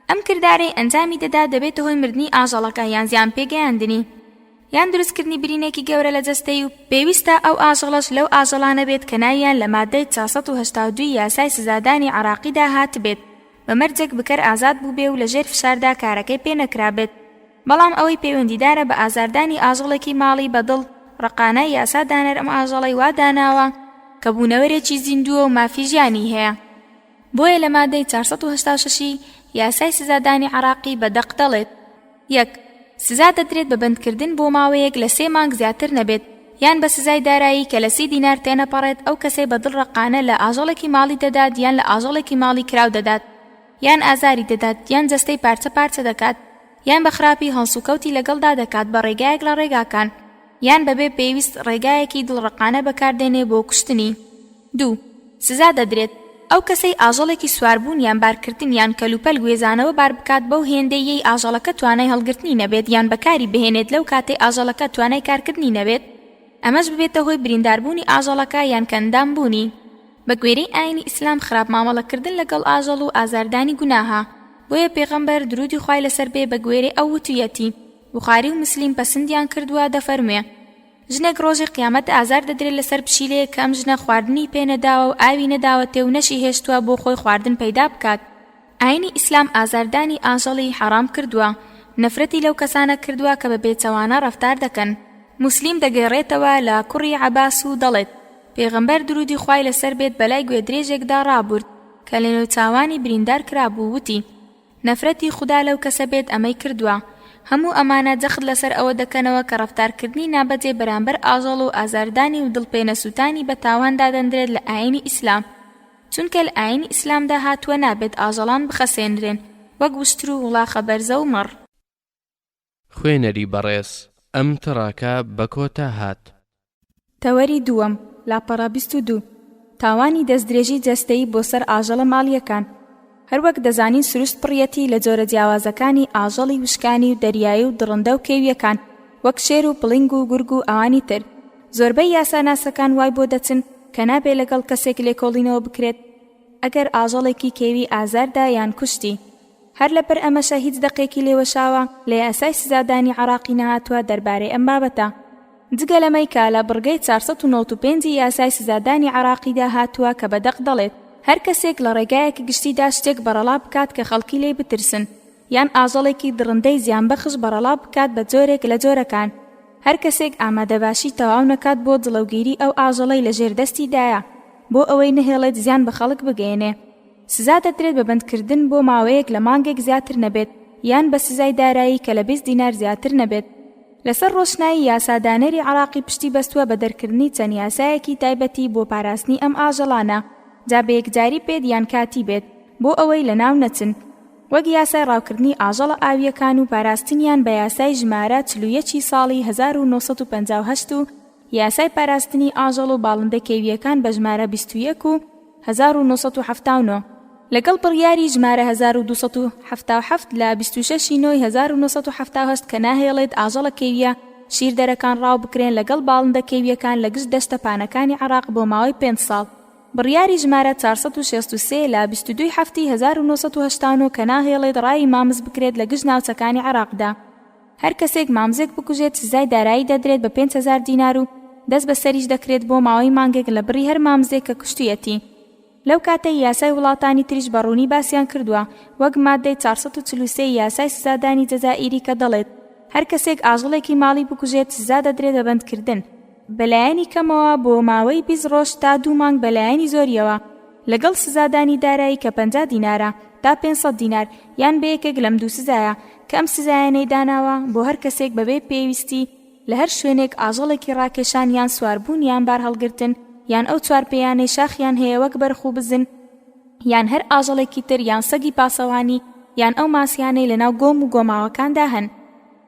ئەم کردارەی ئەنجامی دەدات دەبێتە هۆی مردنی ئاژەڵەکە یان زیان پێگەیاندنی یان دروستکردنی برینێکی گەورە لە جەستەی و پێویستە ئەو ئاژەڵەش لەو ئاژەڵانە بێت کە ناویان لە ماددەی 482 ی یاسای سزادانی عێراقیدا هاتبێت بە مەرجێک بکەر ئازاد بووبێ و لەژێر فشاردا کارەکەی پێ نەکرابێت بەڵام ئەوەی پەیوەندیدارە بە ئازاردانی ئاژەڵێکی ماڵی بە دڵ ڕەقانە یاسا دانەر ئەم ئاژەڵەی وا داناوە کە بوونەوەرێکی زیندووە و مافی ژیانی هەیە. بۆیە لە مادەی 486 ی یاسای سزادانی عێراقی بە دەق دەڵێت، یەک. سزا دەدرێت بە بەندکردن بۆ ماوەیەک لە سێ مانگ زیاتر نەبێت، یان بە سزای دارایی کە لە 30 دینار تێنەپەڕێت ئەو کەسەی بە دڵ ڕەقانە لە ئاژەڵێکی ماڵی دەدات یان لە ئاژەڵێکی ماڵی کراو دەدات یان ئازاری دەدات یان جەستەی پارچە پارچە دەکات یان بە خراپی هەڵسوکەوتی لەگەڵدا دەکات بە ڕێگایەک لە ڕێگاکان یان بەبێ پێویست ڕێگایەکی دڵڕەقانە بەکاردێنێ بۆ کوشتنی. دوو. سزا دەدرێت ئەو کەسەی ئاژەڵێکی سواربوون یان بارکردن یان کەلوپەل گوێزانەوە بار بکات بەو هێندەییەی ئاژەڵەکە توانای هەڵگرتنی نەبێت یان بەکاری بهێنێت لەو کاتەی ئاژەڵەکە توانای کارکردنی نەبێت ئەمەش ببێتە هۆی برینداربوونی ئاژەڵەکە یان کەندام بوونی. بە گوێرەی ئاینی ئیسلام خراپ مامەڵەکردن لەگەڵ ئاژەڵ و ئازاردانی گوناهە بۆیە پێغەمبەر درودی خوای لەسەر بێ بە گوێرەی ئەو وتویەتی بوخاری و موسلیم پەسندیان کردووە دەفەرموێ ژنێک ڕۆژی قیامەت ئازار دەدرێت لەسەر پشیلەیەک کە ئەم ژنە خواردنی پێ نەداوە و ئاوی نەداوەتێ و نەشی هێشتووە بۆ خۆی خواردن پەیدا بکات. ئاینی ئیسلام ئازاردانی ئاژەڵی حەڕام کردووە، نەفرەتی لەو کەسانە کردووە کە بە پێچەوانە ڕەفتار دەکەن. موسلیم دەگێڕێتەوە لە کوڕی عەباس و دەڵێت، پێغەمبەر دروودی خوای لەسەر بێت بەلای گوێدرێژێکدا ڕابوورد کە لە نێوچاوانی بریندار کرابوو وتی، نەفرەتی خودا لەو کەسە بێت ئەمەی کردووە. هەموو ئەمانە جەخت لەسەر ئەوە دەکەنەوە کە ڕەفتارکردنی نابەجێ بەرامبەر ئاژەڵ و ئازاردانی و دڵ پێنەسووتانی بە تاوان دادەنرێت لە ئایینی ئیسلام. چونکە لە ئایینی ئیسلامدا هاتووە نابێت ئاژەڵان بخەسێنرێن وەک وشتر و وڵاخە بەرزە و مەڕ. خوێنەری بەڕێز ئەم تڕاکە بە کۆتا هات. تەوەری دووەم، لاپەڕە 22، تاوانی دەستدرێژی جەستەیی بۆ سەر ئاژەڵە ماڵییەکان. هەروەک دەزانین سروشت پڕیەتی لە جۆرە جیاوازەکانی ئاژەڵی وشکانی و دەریایی و دڕندە و کێوییەکان وەک شێر و پڵینگ و گورگ و ئەوانی تر. زۆربەی یاساناسەکان وای بۆ دەچن کە نابێ لەگەڵ کەسێک لێکۆڵینەوە بکرێت ئەگەر ئاژەڵێکی کێوی ئازار دا یان کوشتی. هەر لەبەر ئەمەشە هیچ دەقێکی لێوەشاوە لە یاسای سزادانی عێراقی نەهاتووە دەربارەی ئەم بابەتە. جگە لەمەی کە لە بڕگەی 495 ی یاسای سزادانی عێراقیدا هاتووە کە بە دەق دەڵێت، هەر کەسێک لە ڕێگایەکی گشتیدا شتێک بەڕەڵا بکات کە خەڵکی لێی بترسن یان ئاژەڵێکی دڕندەی زیانبەخش بەڕەڵا بکات بە جۆرێک لە جۆرەکان، هەر کەسێک ئامادەباشی تەواو نەکات بۆ جڵەوگیری ئەو ئاژەڵەی لەژێر دەستیدایە بۆ ئەوەی نەهێڵێت زیان بە خەڵک بگەیەنێ. سزا دەدرێت بە بەندکردن بۆ ماوەیەک لە مانگێک زیاتر نەبێت یان بە سزای دارایی کە لە 20 دینار زیاتر نەبێت. لەسەر ڕۆشنایی یاسادانەری عێراقی پشتی بەستووە بە دەرکردنی چەند یاسایەکی تایبەتی بۆ پاراستنی ئەم ئاژەڵانە جا بە یەکجاری بێت یان کاتی بێت بۆ ئەوەی لەناو نەچن وەک یاسای ڕاوکردنی ئاژەڵە ئاوییەکان و پاراستنیان بە یاسای ژمارە 41 ی ساڵی 1958 و یاسای پاراستنی ئاژەڵ و باڵندە کێوییەکان بە ژمارە 21 و 1979. لەگەڵ بڕیاری ژمارە 1277 لە 26 ی نۆی 1978 کە ناهێڵێت ئاژەڵە کێوییە شیردەرەکان ڕاو بکرێن لەگەڵ باڵندە کێوییەکان لە گشت دەشتە پانەکانی عێراق بۆ ماوەی پێنج ساڵ. بڕیاری ژمارە 463 لە 22 ی حەفتی 1989 کە ناهێڵێت ڕاوی مامز بکرێت لە گشت ناوچەکانی عێراقدا. هەر کەسێک مامزێک بکوژێت سزای دارایی دەدرێت بە 5000 دینار و دەست بەسەریش دەکرێت بۆ ماوەی مانگێک لە بڕی هەر مامزێک کە کوشتویەتی. لەو کاتەی یاسای وڵاتانی تریش بە ڕوونی باسیان کردووە وەک ماددەی 443 ی یاسای سزادانی جەزائیری کە دەڵێت هەر کەسێک ئاژەڵێکی ماڵی بکوژێت سزا دەدرێت بە بەندکردن بەلایەنی کەمەوە بۆ ماوەی 20 ڕۆژ تا دوو مانگ بەلایەنی زۆریەوە لەگەڵ سزادانی دارایی کە 50 دینارە تا 500 دینار یان بە یەکێک لەم دوو سزایە کە ئەم سزایانەی داناوە بۆ هەر کەسێک بەبێ پێویستی لە هەر شوێنێک ئاژەڵێکی ڕاکێشان یان سواربوون یان بارهەڵگرتن یان ئەو چوارپێیانەی شاخیان هەیە وەک بەرخ و بزن یان هەر ئاژەڵێکی تر یان سەگی پاسەوانی یان ئەو ماسیانەی لەناو گۆم و گۆماوەکاندا هەن.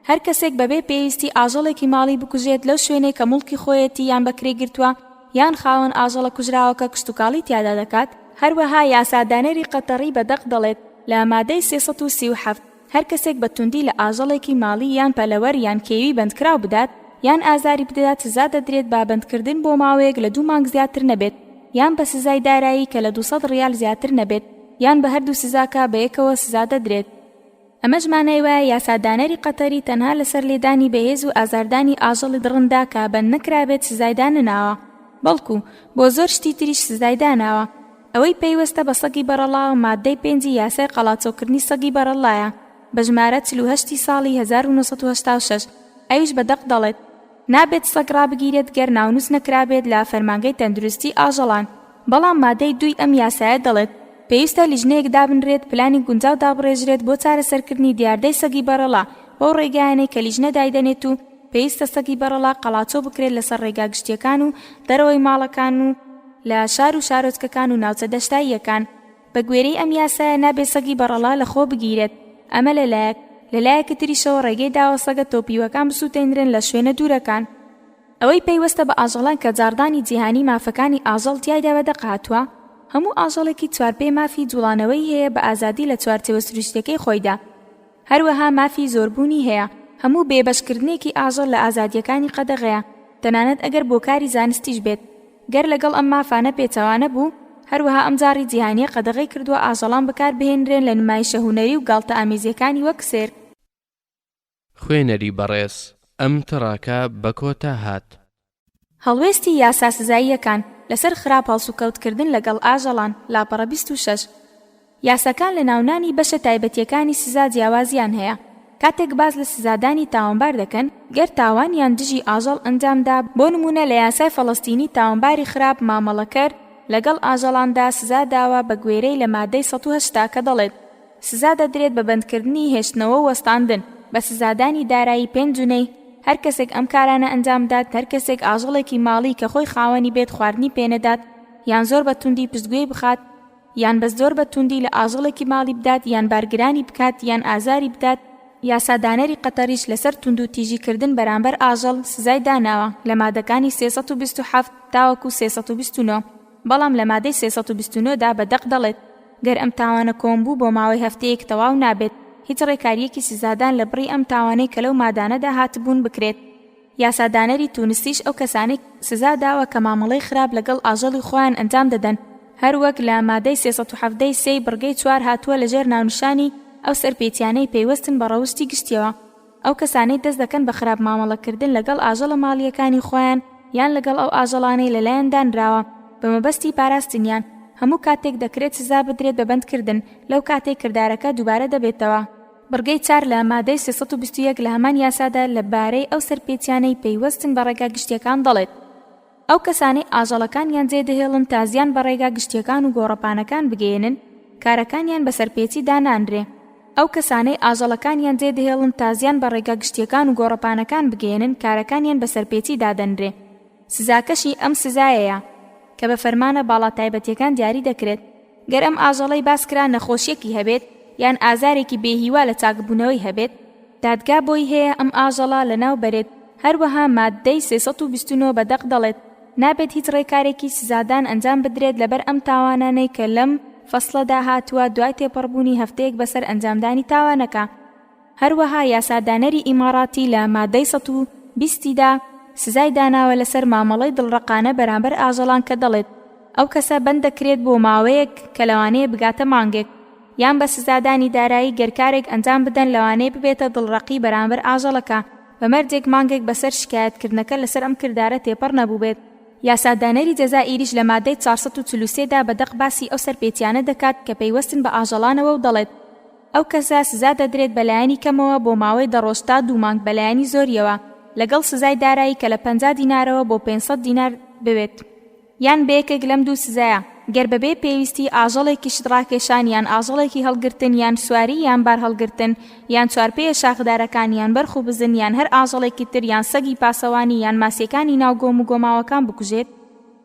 هەر کەسێک بەبێ پێویستی ئاژەڵێکی ماڵی بکوژێت لەو شوێنەی کە موڵکی خۆیەتی یان بەکرێی گرتووە یان خاوەن ئاژەڵە کوژراوەکە کشتوکاڵی تیادا دەکات، هەروەها یاسادانەری قەتەڕی بە دەق دەڵێت لە مادەی 337، هەر کەسێک بە توندی لە ئاژەڵێکی ماڵی یان پەلەوەر یان کێوی بەندکراو بدات یان ئازاری بدات سزا دەدرێت بە بەندکردن بۆ ماوەیەک لە دوو مانگ زیاتر نەبێت یان بە سزای دارایی کە لە 200 ڕیال زیاتر نەبێت یان بە هەردوو سزاکە بەیەکەوە سزا دەدرێت. ئەمەش مانای وایە یاسادانەری قەتەری تەنها لەسەر لێدانی بەهێز و ئازاردانی ئاژەڵی دڕندە کە بەند نەکرابێت سزای دانەناوە بەڵکو بۆ زۆر شتی تریش سزای داناوە. ئەوەی پەیوەستە بە سەگی بەڕەڵاوە ماددەی پێنجی یاسای قەڵاچۆکردنی سەگی بەڕەڵایە بە ژمارە 48 ی ساڵی 1986 ئەویش بە دەق دەڵێت نابێت سەگ ڕابگیرێت گەر ناونووس نەکرابێت لە فەرمانگەی تەندروستی ئاژەڵان بەڵام مادەی دووی ئەم یاسایە دەڵێت پێویستە لیژنەیەک دابنرێت پلانی گونجاو دابڕێژرێت بۆ چارەسەرکردنی دیاردەی سەگی بەڕەڵا بەو ڕێگایانەی کە لیژنە دایدەنێت و پێویستە سەگی بەڕەڵا قەڵاچۆ بکرێت لەسەر ڕێگا گشتیەکان و دەرەوەی ماڵەکان و لە شار و شارۆچکەکان و ناوچە دەشتاییەکان. بە گوێرەی ئەم یاسایە نابێت سەگی بەڕەڵا لە خۆ بگیرێت، ئەمە لە لایەک، لە لایەکی تریشەوە ڕێگەی داوە سەگە تۆپیوەکان بسووتێنرێن لە شوێنە دوورەکان. ئەوەی پەیوەستە بە ئاژەڵان کە جاڕدانی جیهانی مافەکانی ئاژەڵ تیایدا بە دەق هاتووە، هەموو ئاژەڵێکی چوارپێ مافی جوڵانەوەی هەیە بە ئازادی لە چوارچێوە سروشتیەکەی خۆیدا، هەروەها مافی زۆربوونی هەیە، هەموو بێبەشکردنێکی ئاژەڵ لە ئازادییەکانی قەدەغەیە، تەنانەت ئەگەر بۆ کاری زانستیش بێت، گەر لەگەڵ ئەم مافانە پێچەوانە بوو، هەروەها ئەم جاڕی جیهانییە قەدەغەی کردووە ئاژەڵان بەکاربهێنرێن لە نمایشە هونەری و گاڵتەئامێزییەکانی وەک سێرک. خوێنەری بەڕێز، ئەم تڕاکە بە کۆتا هات. هەڵوێستی یاسا سزاییەکان لەسەر خراپ هەڵسوکەوتکردن لەگەڵ ئاژەڵان، لاپەڕە 26. یاساکان لە ناونانی بەشە تایبەتییەکانی سزا جیاوازییان هەیە، کاتێک باس لە سزادانی تاوانبار دەکەن گەر تاوانیان دژی ئاژەڵ ئەنجامدا، بۆ نموونە لە یاسای فەڵەستینی تاوانباری خراپ مامەڵەکەر لەگەڵ ئاژەڵاندا سزا داوە بە گوێرەی لە مادەی 180 کە دەڵێت سزا دەدرێت بە بەندکردنی هێشتنەوە و وەستاندن، بە سزادانی دارایی پێنج جونەی، هەر کەسێک ئەم کارانە ئەنجام بدات، هەر کەسێک ئاژەڵێکی ماڵی کە خۆی خاوەنی بێت خواردنی پێ نەدات، یان زۆر بە توندی پشتگوێی بخات، یان بە زۆر بە توندی لە ئاژەڵێکی ماڵی بدات، یان بارگرانی بکات، یان ئازاری بدات، یاسادانەری قەتەریش لەسەر توندوتیژی کردن بەرامبەر ئاژەڵ سزای داناوە لە مادەکانی 327 تاوەکو 329. بەڵام لە مادەی 329 دا بە دەق دەڵێت، گەر ئەم تاوانە کۆن بوو بۆ ماوەی هەفتەیەک تەواو نابێت هیچ ڕێکارییەکی سزادان لە بڕی ئەم تاوانەی کە لەو مادانەدا هاتبوون بکرێت. یاسادانەری تونسیش ئەو کەسانەی سزا داوە کە مامەڵەی خراپ لەگەڵ ئاژەڵی خۆیان ئەنجام دەدەن، هەروەک لە مادەی 317 ی سێی بڕگەی چوار هاتووە لەژێر ناونیشانی ئەو سەرپێچیانەی پەیوەستن بە ڕەوشتی گشتیەوە. ئەو کەسانەی دەست دەکەن بە خراپ مامەڵەکردن لەگەڵ ئاژەڵە ماڵییەکانی خۆیان یان لەگەڵ ئەو ئاژەڵانەی لەلایان دانراوە بە مەبەستی پاراستنیان، هەموو کاتێک دەکرێت سزا بدرێت بە بەندکردن لەو کاتەی کردارەکە دووبارە دەبێتەوە. بڕگەی چار لە مادەی 321 لە هەمان یاسادا لە بارەی ئەو سەرپێچیانەی پەیوەستن بە ڕێگا گشتییەکان دەڵێت، ئەو کەسانەی ئاژەڵەکانیان جێدەهێڵن تا زیان بە ڕێگا گشتییەکان و گۆڕەپانەکان بگەیەنن، کارەکانیان بە سەرپێچی دانانرێ. ئەو کەسانەی ئاژەڵەکانیان جێدەهێڵن تا زیان بە ڕێگا گشتییەکان و گۆڕەپانەکان بگەیەنن، کارەکانیان بە سەرپێچی دادەنرێ. سزاکەشی ئەم سزایەیە، کە بە فەرمانە باڵا تایبەتییەکان دیاری دەکرێت. گەر ئەم ئاژەڵەی باسکرا نەخۆشیەکی هەبێت یان ئازارێکی بێ هیوا لە چاکبوونەوەی هەبێت، دادگا بۆی هەیە ئەم ئاژەڵە لەناو بەرێت، هەروەها ماددەی 329 بە دەق دەڵێت، نابێت هیچ ڕێکارێکی سزادان ئەنجام بدرێت لەبەر ئەم تاوانانەی کە لەم فەسڵەدا هاتووە دوای تێپەڕبوونی هەفتەیەک بەسەر ئەنجامدانی تاوانەکە. هەروەها یاسادانەری ئیماڕاتی لە مادەی 120 دا سزای داناوە لەسەر مامەڵەی دڵڕەقانە بەرامبەر ئاژەڵان کە دەڵێت ئەو کەسە بەند دەکرێت بۆ ماوەیەک کە لەوانەیە بگاتە مانگێک یان بە سزادانی دارایی گەر کارێک ئەنجام بدەن لەوانەیە ببێتە دڵڕەقی بەرامبەر ئاژەڵەکە بە مەرجێک مانگێک بەسەر شکایەتکردنەکە لەسەر ئەم کردارە تێپەڕ نەبووبێت. یاسادانەری جەزائیریش لە مادەی 443 دا بە دەق باسی ئەو سەرپێچیانە دەکات کە پەیوەستن بە ئاژەڵانەوە و دەڵێت ئەو کەسە سزا دەدرێت بە لایەنی کەمەوە بۆ ماوەی دە ڕۆژ تا دوو مانگ بە لایەنی زۆریەوە لەگەڵ سزای دارایی کە لە 50 دینارەوە بۆ 500 دینار ببێت یان بە یەکێک لەم دوو سزایە گەر بەبێ پێویستی ئاژەڵێکی شت ڕاکێشان یان ئاژەڵێکی هەڵگرتن یان سواری یان بارهەڵگرتن یان چوارپێیە شاخدارەکان یان بەرخ و بزن یان هەر ئاژەڵێکی تر یان سەگی پاسەوانی یان ماسیەکانی ناو گۆم و گۆماوەکان بکوژێت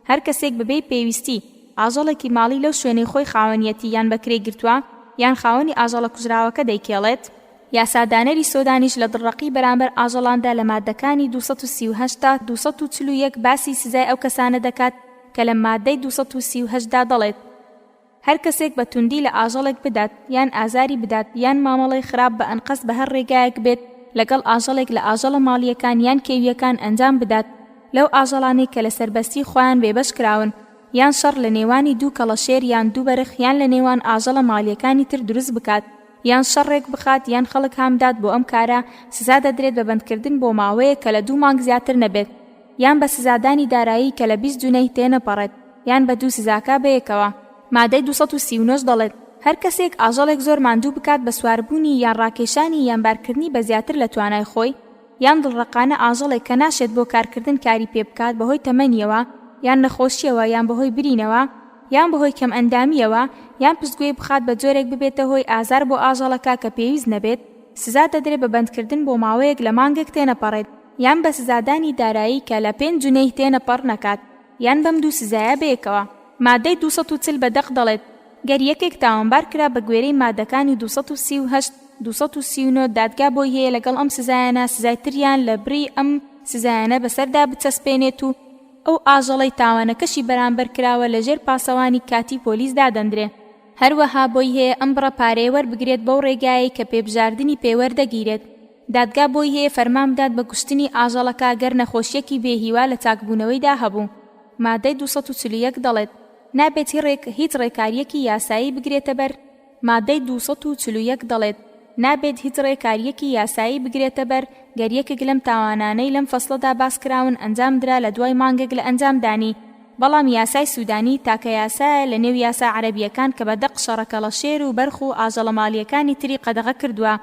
هەر کەسێک بەبێ پێویستی ئاژەڵێکی ماڵی لەو شوێنەی خۆی خاوەنیەتی یان بەکرێی گرتووە یان خاوەنی ئاژەڵە کوژراوەکە دەیکێڵێت. یاسادانەری سۆدانیش لە دڵڕەقی بەرامبەر ئاژەڵاندا لە ماددەکانی 238 تا 241 باسی سزای ئەو کەسانە دەکات کە لە ماددەی 238 دا دەڵێت هەر کەسێک بە توندی لە ئاژەڵێک بدات یان ئازاری بدات یان مامەڵەی خراپ بە ئەنقەست بە هەر ڕێگایەک بێت لەگەڵ ئاژەڵێک لە ئاژەڵە ماڵییەکان یان کێوییەکان ئەنجام بدات لەو ئاژەڵانەی کە لە سەربەستی خۆیان بێبەش کراون یان شەڕ لە نێوانی دوو کەڵەشێر یان دوو بەرخ یان لە نێوان ئاژەڵە ماڵییەکانی تر دروست بکات یان شەڕ ڕێک بخات یان خەڵک هان بدات بۆ ئەم کارە، سزا دەدرێت بە بەندکردن بۆ ماوەیەک کە لە دوو مانگ زیاتر نەبێت، یان بە سزادانی دارایی کە لە 20 جونەیه تێنەپەڕێت، یان بە دوو سزاکە بەیەکەوە. مادەی 239 دەڵێت، هەر کەسێک ئاژەڵێک زۆر ماندوو بکات بە سواربوونی یان ڕاکێشانی یان بارکردنی بە زیاتر لە توانای خۆی، یان دڵڕەقانە ئاژەڵێک کە ناشێت بۆ کارکردن کاری پێ بکات بەهۆی تەمەنیەوە یان نەخۆشیەوە یان بەهۆی برینەوە یان بەهۆی کەمئەندامیەوە یان پشتگوێی بخات بە جۆرێک ببێتە هۆی ئازار بۆ ئاژەڵەکە کە پێویست نەبێت سزا دەدرێت بە بەندکردن بۆ ماوەیەک لە مانگێک تێنەپەڕێت یان بە سزادانی دارایی کە لە پێنج جونەیه تێنەپەڕ نەکات یان بەم دوو سزایە بەیەکەوە. مادەی 240 بە دەق دەڵێت، گەر یەکێک تاوانبار کرا بە گوێرەی مادەکانی 238، 239 دادگا بۆی هەیە لەگەڵ ئەم سزایانە سزای تریان لە بری ئەم سزایانە بەسەردا بچەسپێنێت و ئەو ئاژەڵەی تاوانەکەشی بەرامبەر کراوە لەژێر پاسەوانی کاتی پۆلیس دادەندرێ. هەروەها بۆی هەیە ئەم بڕە پارەیە وەربگرێت بەو ڕێگایەی کە پێبژاردنی پێ وەردەگیرێت. دادگا بۆی هەیە فەرمان بدات بە کوشتنی ئاژەڵەکە گەر نەخۆشییەکی بێ هیوا لە چاکبوونەوەیدا هەبوو. مادەی 241 دەڵێت، نابێت هیچ ڕێکارییەکی یاسایی بگرێتە بەر. مادەی 241 دەڵێت، نابێت هیچ ڕێکارییەکی یاسایی بگرێتە بەر گەر یەکێک لەم تاوانانەی لەم فەسڵەدا باس کراون ئەنجام درا لە دوای مانگێک لە ئەنجامدانی. بەڵام یاسای سودانی تاکە یاسایە لە نێو یاسا عەرەبییەکان کە بە دەق شەڕەکەڵەشێر و بەرخ و ئاژەڵە ماڵییەکانی تری قەدەغە کردووە.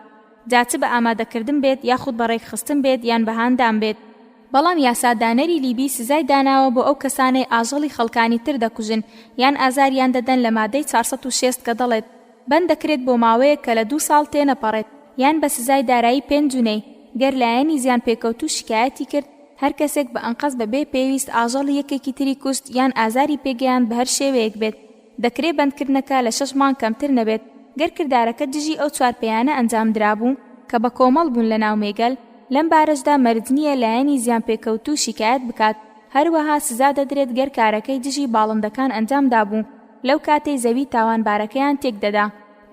جا چ بە ئامادەکردن بێت یاخود بە ڕێکخستن بێت یان بە هاندان بێت. بەڵام یاسادانەری لیبی سزای داناوە بۆ ئەو کەسانەی ئاژەڵی خەڵکانی تر دەکوژن یان ئازاریان دەدەن لە مادەی 460 کە دەڵێت بەند دەکرێت بۆ ماوەیەک کە لە دوو ساڵ تێنەپەڕێت یان بە سزای دارایی پێنج جونەی گەر لایەنی زیانپێکەوتوو شکایەتی کرد هەر کەسێک بە ئەنقەست بە بێ پێویست ئاژەڵی یەکێکی تری کوشت یان ئازاری پێگەیاند بە هەر شێوەیەک بێت دەکرێ بەندکردنەکە لە شەش مانگ کەمتر نەبێت گەر کردارەکە دژی ئەو چوارپێیانە ئەنجام درابوو کە بە کۆمەڵ بوون لە ناو مێگەل، لەم بارەشدا مەرج نییە لایەنی زیانپێکەوتوو شیکایەت بکات، هەروەها سزا دەدرێت گەر کارەکەی دژی باڵندەکان ئەنجام دابوو لەو کاتەی زەوی تاوانبارەکەیان تێک دەدا.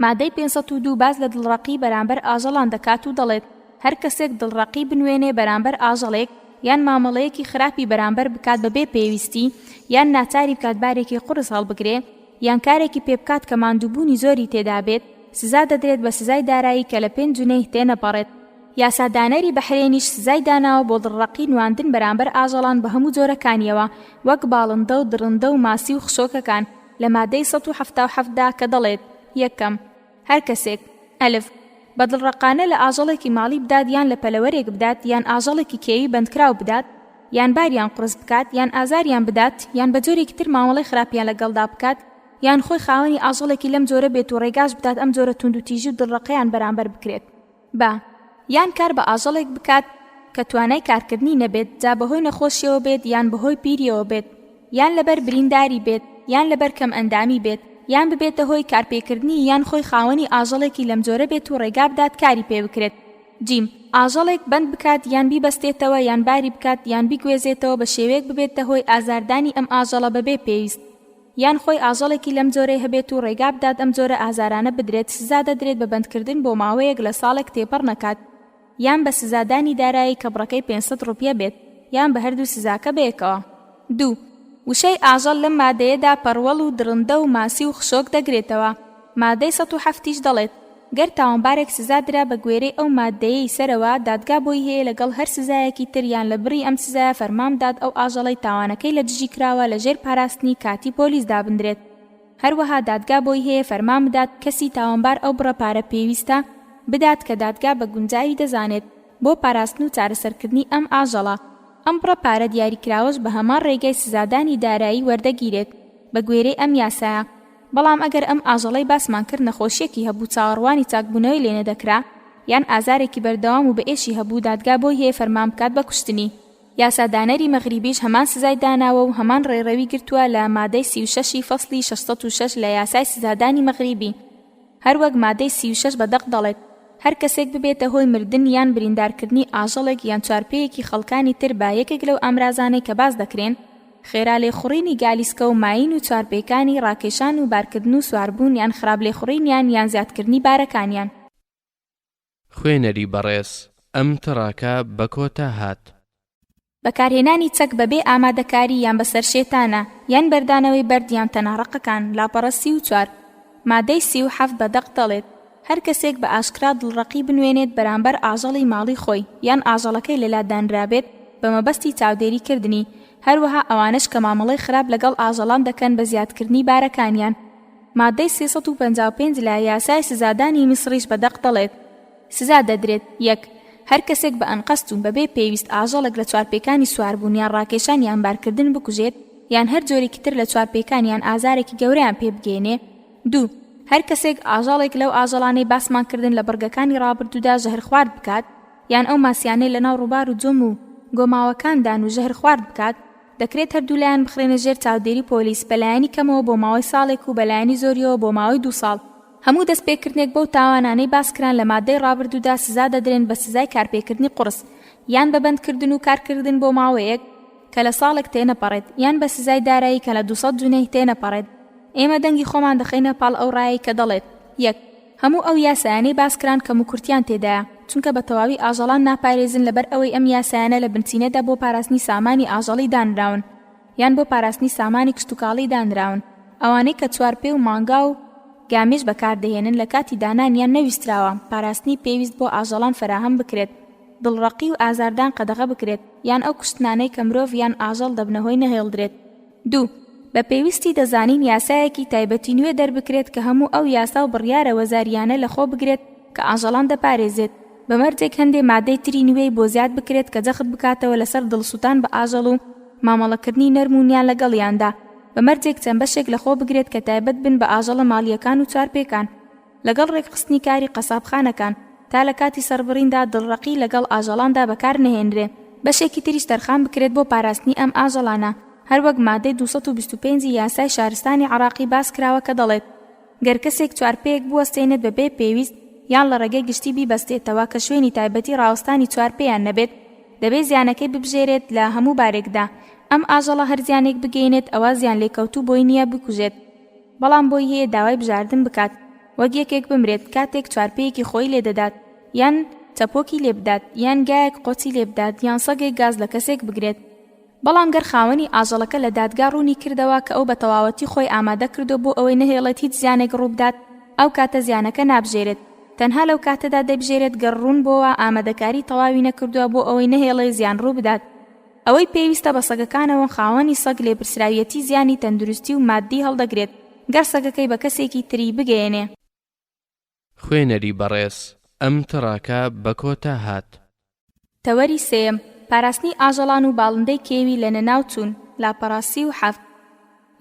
مادەی 502 باس لە دڵڕەقی بەرامبەر ئاژەڵان دەکات و دەڵێت، هەر کەسێک دڵڕەقی بنوێنێ بەرامبەر ئاژەڵێک یان مامەڵەیەکی خراپی بەرامبەر بکات بەبێ پێویستی یان ناچاری بکات بارێکی قورس هەڵبگرێ یان کارێکی پێبکات کە ماندووبوونی زۆری تێدابێت سزا دەدرێت بە سزای دارایی کە لە پێنج جونەیه تێنەپەڕێت. یاسادانەری بەحرێنیش سزای داناوە بۆ دڵڕەقی نواندن بەرامبەر ئاژەڵان بە هەموو جۆرەکانیەوە وەک باڵندە و دڕندە و ماسی و خشۆکەکان لە مادەی 177 دا کە دەڵێت، یەکەم، هەر کەسێک، ئەلف، بە دڵڕەقانە لە ئاژەڵێکی ماڵی بدات یان لە پەلەوەرێک بدات یان ئاژەڵێکی کێوی بەندکراو بدات یان باریان قورس بکات یان ئازاریان بدات یان بە جۆرێکی تر مامەڵەی خراپیان لەگەڵدا بکات یان خۆی خاوەنی ئاژەڵێکی لەم جۆرە بێت و ڕێگاش بدات ئەم جۆرە توندوتیژی و دڵڕەقەیان بەرامبەر بکرێت. بە. یان کار بە ئاژەڵێک بکات کە توانای کارکردنی نەبێت جا بەهۆی نەخۆشیەوە بێت یان بەهۆی پیریەوە بێت یان لەبەر برینداری بێت یان لەبەر کەمئەندامی بێت یان ببێتە هۆی کارپێکردنی یان خۆی خاوەنی ئاژەڵێکی لەمجۆرە بێت و ڕێگا بدات کاری پێ بکرێت. جیم. ئاژەڵێک بەند بکات یان بیبەستێتەوە یان باری بکات یان بیگوێزێتەوە بە شێوەیەک ببێتە هۆی ئازاردانی ئەم ئاژەڵە بەبێ پێویست. یان خۆی ئاژەڵێکی لەم جۆرەی هەبێت و ڕێگا بدات ئەم جۆرە ئازارانە بدرێت سزا دەدرێت بە بەندکردن بۆ ماوەیەک لە ساڵێک تێپەڕ نەکات یان بە سزادانی دارایی کە بڕەکەی 500 ڕوپیە بێت یان بە هەردوو سزاکە بەیەکەوە. دوو، وشەی ئاژەڵ لەم مادەیەدا پەڕوەڵ و دڕندە و ماسی و خشۆک دەگرێتەوە. مادەی 107 یش دەڵێت، گەر تاوانبارێک سزا درا بە گوێرەی ئەو ماددەیەی سەرەوە، دادگا بۆی هەیە لەگەڵ هەر سزایەکی تر یان لە بڕی ئەم سزایە فەرمان بدات ئەو ئاژەڵەی تاوانەکەی لە دژی کراوە لە ژێر پاراستنی کاتی پۆلیس دابندرێت. هەروەها دادگا بۆی هەیە فەرمان بدات کەسی تاوانبار ئەو بڕە پارە پێویستە بدات کە دادگا بە گونجاوی دەزانێت بۆ پاراستن و چارەسەرکردنی ئەم ئاژەڵە. ئەم بڕە پارە دیاریکراوەش بە هەمان ڕێگای سزادانی دارایی وەردەگیرێت بە گوێرەی ئەم یاسایە. بەڵام ئەگەر ئەم ئاژەڵەی باسمان کرد نەخۆشیەکی هەبوو چاوەڕوانی چاکبوونەوەی لێ نەدەکرا یان ئازارێکی بەردەوام و بەئێشی هەبوو دادگا بۆی هەیە فەرمان بکات بە کوشتنی. یاسادانەری مەغریبیش هەمان سزای داناوە و هەمان ڕێڕەوی گرتووە لە مادەی 36 ی فەسڵی 606 لە یاسای سزادانی مەغریبی. هەروەک مادەی 36 بە دەق دەڵێت، هەر کەسێک ببێتە هۆی مردن یان بریندارکردنی ئاژەڵێک یان چوارپێیەکی خەڵکانی تر بە یەکێک لەو ئامرازانەی کە باس دەکرێن، خێرا لێخوڕینی گالیسکە و مایین و چوارپێکانی ڕاکێشان و بارکردن و سواربوون یان خراپ لێخوڕینیان یان زیادکردنی بارەکانیان. خوێنەری بەڕێز ئەم تڕاکە بە کۆتا هات. بەکارهێنانی چەک بەبێ ئامادەکاری یان بە سەرشێتانە یان بەردانەوەی بەرد یان تەنە ڕەقەکان، لاپەڕە 34. مادەی 37 بە دەق دەڵێت، هەر کەسێک بە ئاشکرا دڵڕەقی بنوێنێت بەرامبەر ئاژەڵی ماڵی خۆی یان ئاژەڵەکەی لەلا دانرابێت بە مەبەستی چاودێری کردنی، هەروەها ئەوانەش کە مامەڵەی خراپ لەگەڵ ئاژەڵان دەکەن بە زیادکردنی بارەکانیان. مادەی 355 لە یاسای سزادانی میسڕیش بە دەق دەڵێت، سزا دەدرێت، یەک. هەر کەسێک بە ئەنقەست و بەبێ پێویست ئاژەڵێک لە چوارپێکانی سواربوون یان ڕاکێشان یان بارکردن بکوژێت یان هەر جۆرێکی تر لە چوارپێکان یان ئازارێکی گەورەیان پێ بگەیەنێ. دوو. هەر کەسێک ئاژەڵێک لەو ئاژەڵانەی باسمان کردن لە بڕگەکانی ڕابردوودا ژەهرخوارد بکات یان ئەو ماسیانەی لەناو ڕووبار و جۆم و گۆماوەکاندان و ژەهرخوارد بکات، دەکرێت هەردوولایان بخرێنە ژێر چاودێری پۆلیس بەلایەنی کەمەوە بۆ ماوەی ساڵێک و بەلایەنی زۆریەوە بۆ ماوەی دوو ساڵ. هەموو دەستپێکردنێک بەو تاوانانەی باسکران لە ماددەی ڕابردوودا سزا دەدرێن بە سزای کارپێکردنی قوڕس یان بە بەندکردن و کارکردن بۆ ماوەیەک کە لە ساڵێک تێنەپەڕێت یان بە سزای دارایی کە لە 200 جونەیه تێنەپەڕێت. ئێمە دەنگی خۆمان دەخەینە پاڵ ئەو ڕایەی کە دەڵێت، یەک. هەموو ئەو یاسایانەی باسکران کەموکورتیان تێدایە، چونکە بە تەواوی ئاژەڵان ناپارێزن لەبەر ئەوەی ئەم یاسایانە لە بنچینەدا بۆ پاراستنی سامانی ئاژەڵی دانراون یان بۆ پاراستنی سامانی کشتوکاڵی دانراون ئەوانەی کە چوارپێ و مانگا و گامێش بەکاردەهێنن لە کاتی دانانیان نەویستراوە پاراستنی پێویست بۆ ئاژەڵان فەراهەم بکرێت دڵڕەقی و ئازاردان قەدەغە بکرێت یان ئەو کوشتنانەی کە مرۆڤ یان ئاژەڵ دەبنە هۆی نەهێڵدرێت. دوو، بە پێویستی دەزانین یاسایەکی تایبەتی نوێ دەربکرێت کە هەموو ئەو یاسا و بڕیارە وەزارییانە لەخۆ بگرێت کە ئاژەڵان دەپارێزێت، بە مەرجێک هەندێ مادەی تری نوێی بۆ زیاد بکرێت کە جەخت بکاتەوە لەسەر دڵسوتان بە ئاژەڵ و مامەڵەکردنی نەرم و نیان لەگەڵیاندا، بە مەرجێک چەند بەشێک لەخۆ بگرێت کە تایبەت بن بە ئاژەڵە ماڵییەکان و چوارپێکان. لەگەڵ ڕێکخستنی کاری قەسابخانەکان، تا لە کاتی سەربڕیندا دڵڕەقی لەگەڵ ئاژەڵاندا بەکار نەهێنرێ، بەشێکی تریش تەرخان بکرێت بۆ پاراستنی ئەم ئاژەڵانە، هەروەک مادەی 225 ی یاسای شارستانی عێڕاقی باس کراوە کە دەڵێت، گەر کەسێک چوارپێیەک بوەستێنێت بە بێ پێویست یان لە ڕێگەی گشتی بیبەستێتەوە کە شوێنی تایبەتی ڕاوەستانی چوارپێیان نەبێت، دەبێ زیانەکەی ببژێرێت لە هەموو بارێکدا ئەم ئاژەڵە هەر زیانێک بگەیەنێت ئەوا زیانلێکەوتوو بۆی نییە بکوژێت. بەڵام بۆی هەیە داوای بژاردن بکات وەک یەکێک بمرێت کاتێک چوارپێیەکی خۆی لێ دەدات یان چەپۆکی لێ بدات یان گایەک قۆچی لێ بدات یان سەگێک گاز لە کەسێک بگرێت. بەڵام گەر خاوەنی ئاژەڵەکە لە دادگا ڕوونی کردەوە کە ئەو بە تەواوەتی خۆی ئامادە کردووە بۆ ئەوەی نەهێڵێت هیچ زیانێک ڕووبدات ئەو کاتە زیانەکە نابژێرێت تەنها لەو کاتەدا دەیبژێرێت گەر ڕوون بۆوە ئامادەکاری تەواوی نەکردووە بۆ ئەوەی نەهێڵێ زیان ڕووبدات. ئەوەی پێویستە بە سەگەکانەوە خاوەنی سەگ لێپرسراویەتی زیانی تەندروستی و ماددی هەڵدەگرێت گەر سەگەکەی بە کەسێکی تری بگەیەنێ. خوێنەری بەڕێز ئەم تڕاکە بە کۆتا هات. تەوەری سێیەم، پاراستنی ئاژەڵان و باڵندەی کێوی لە نەناو چوون، لاپەڕە 37.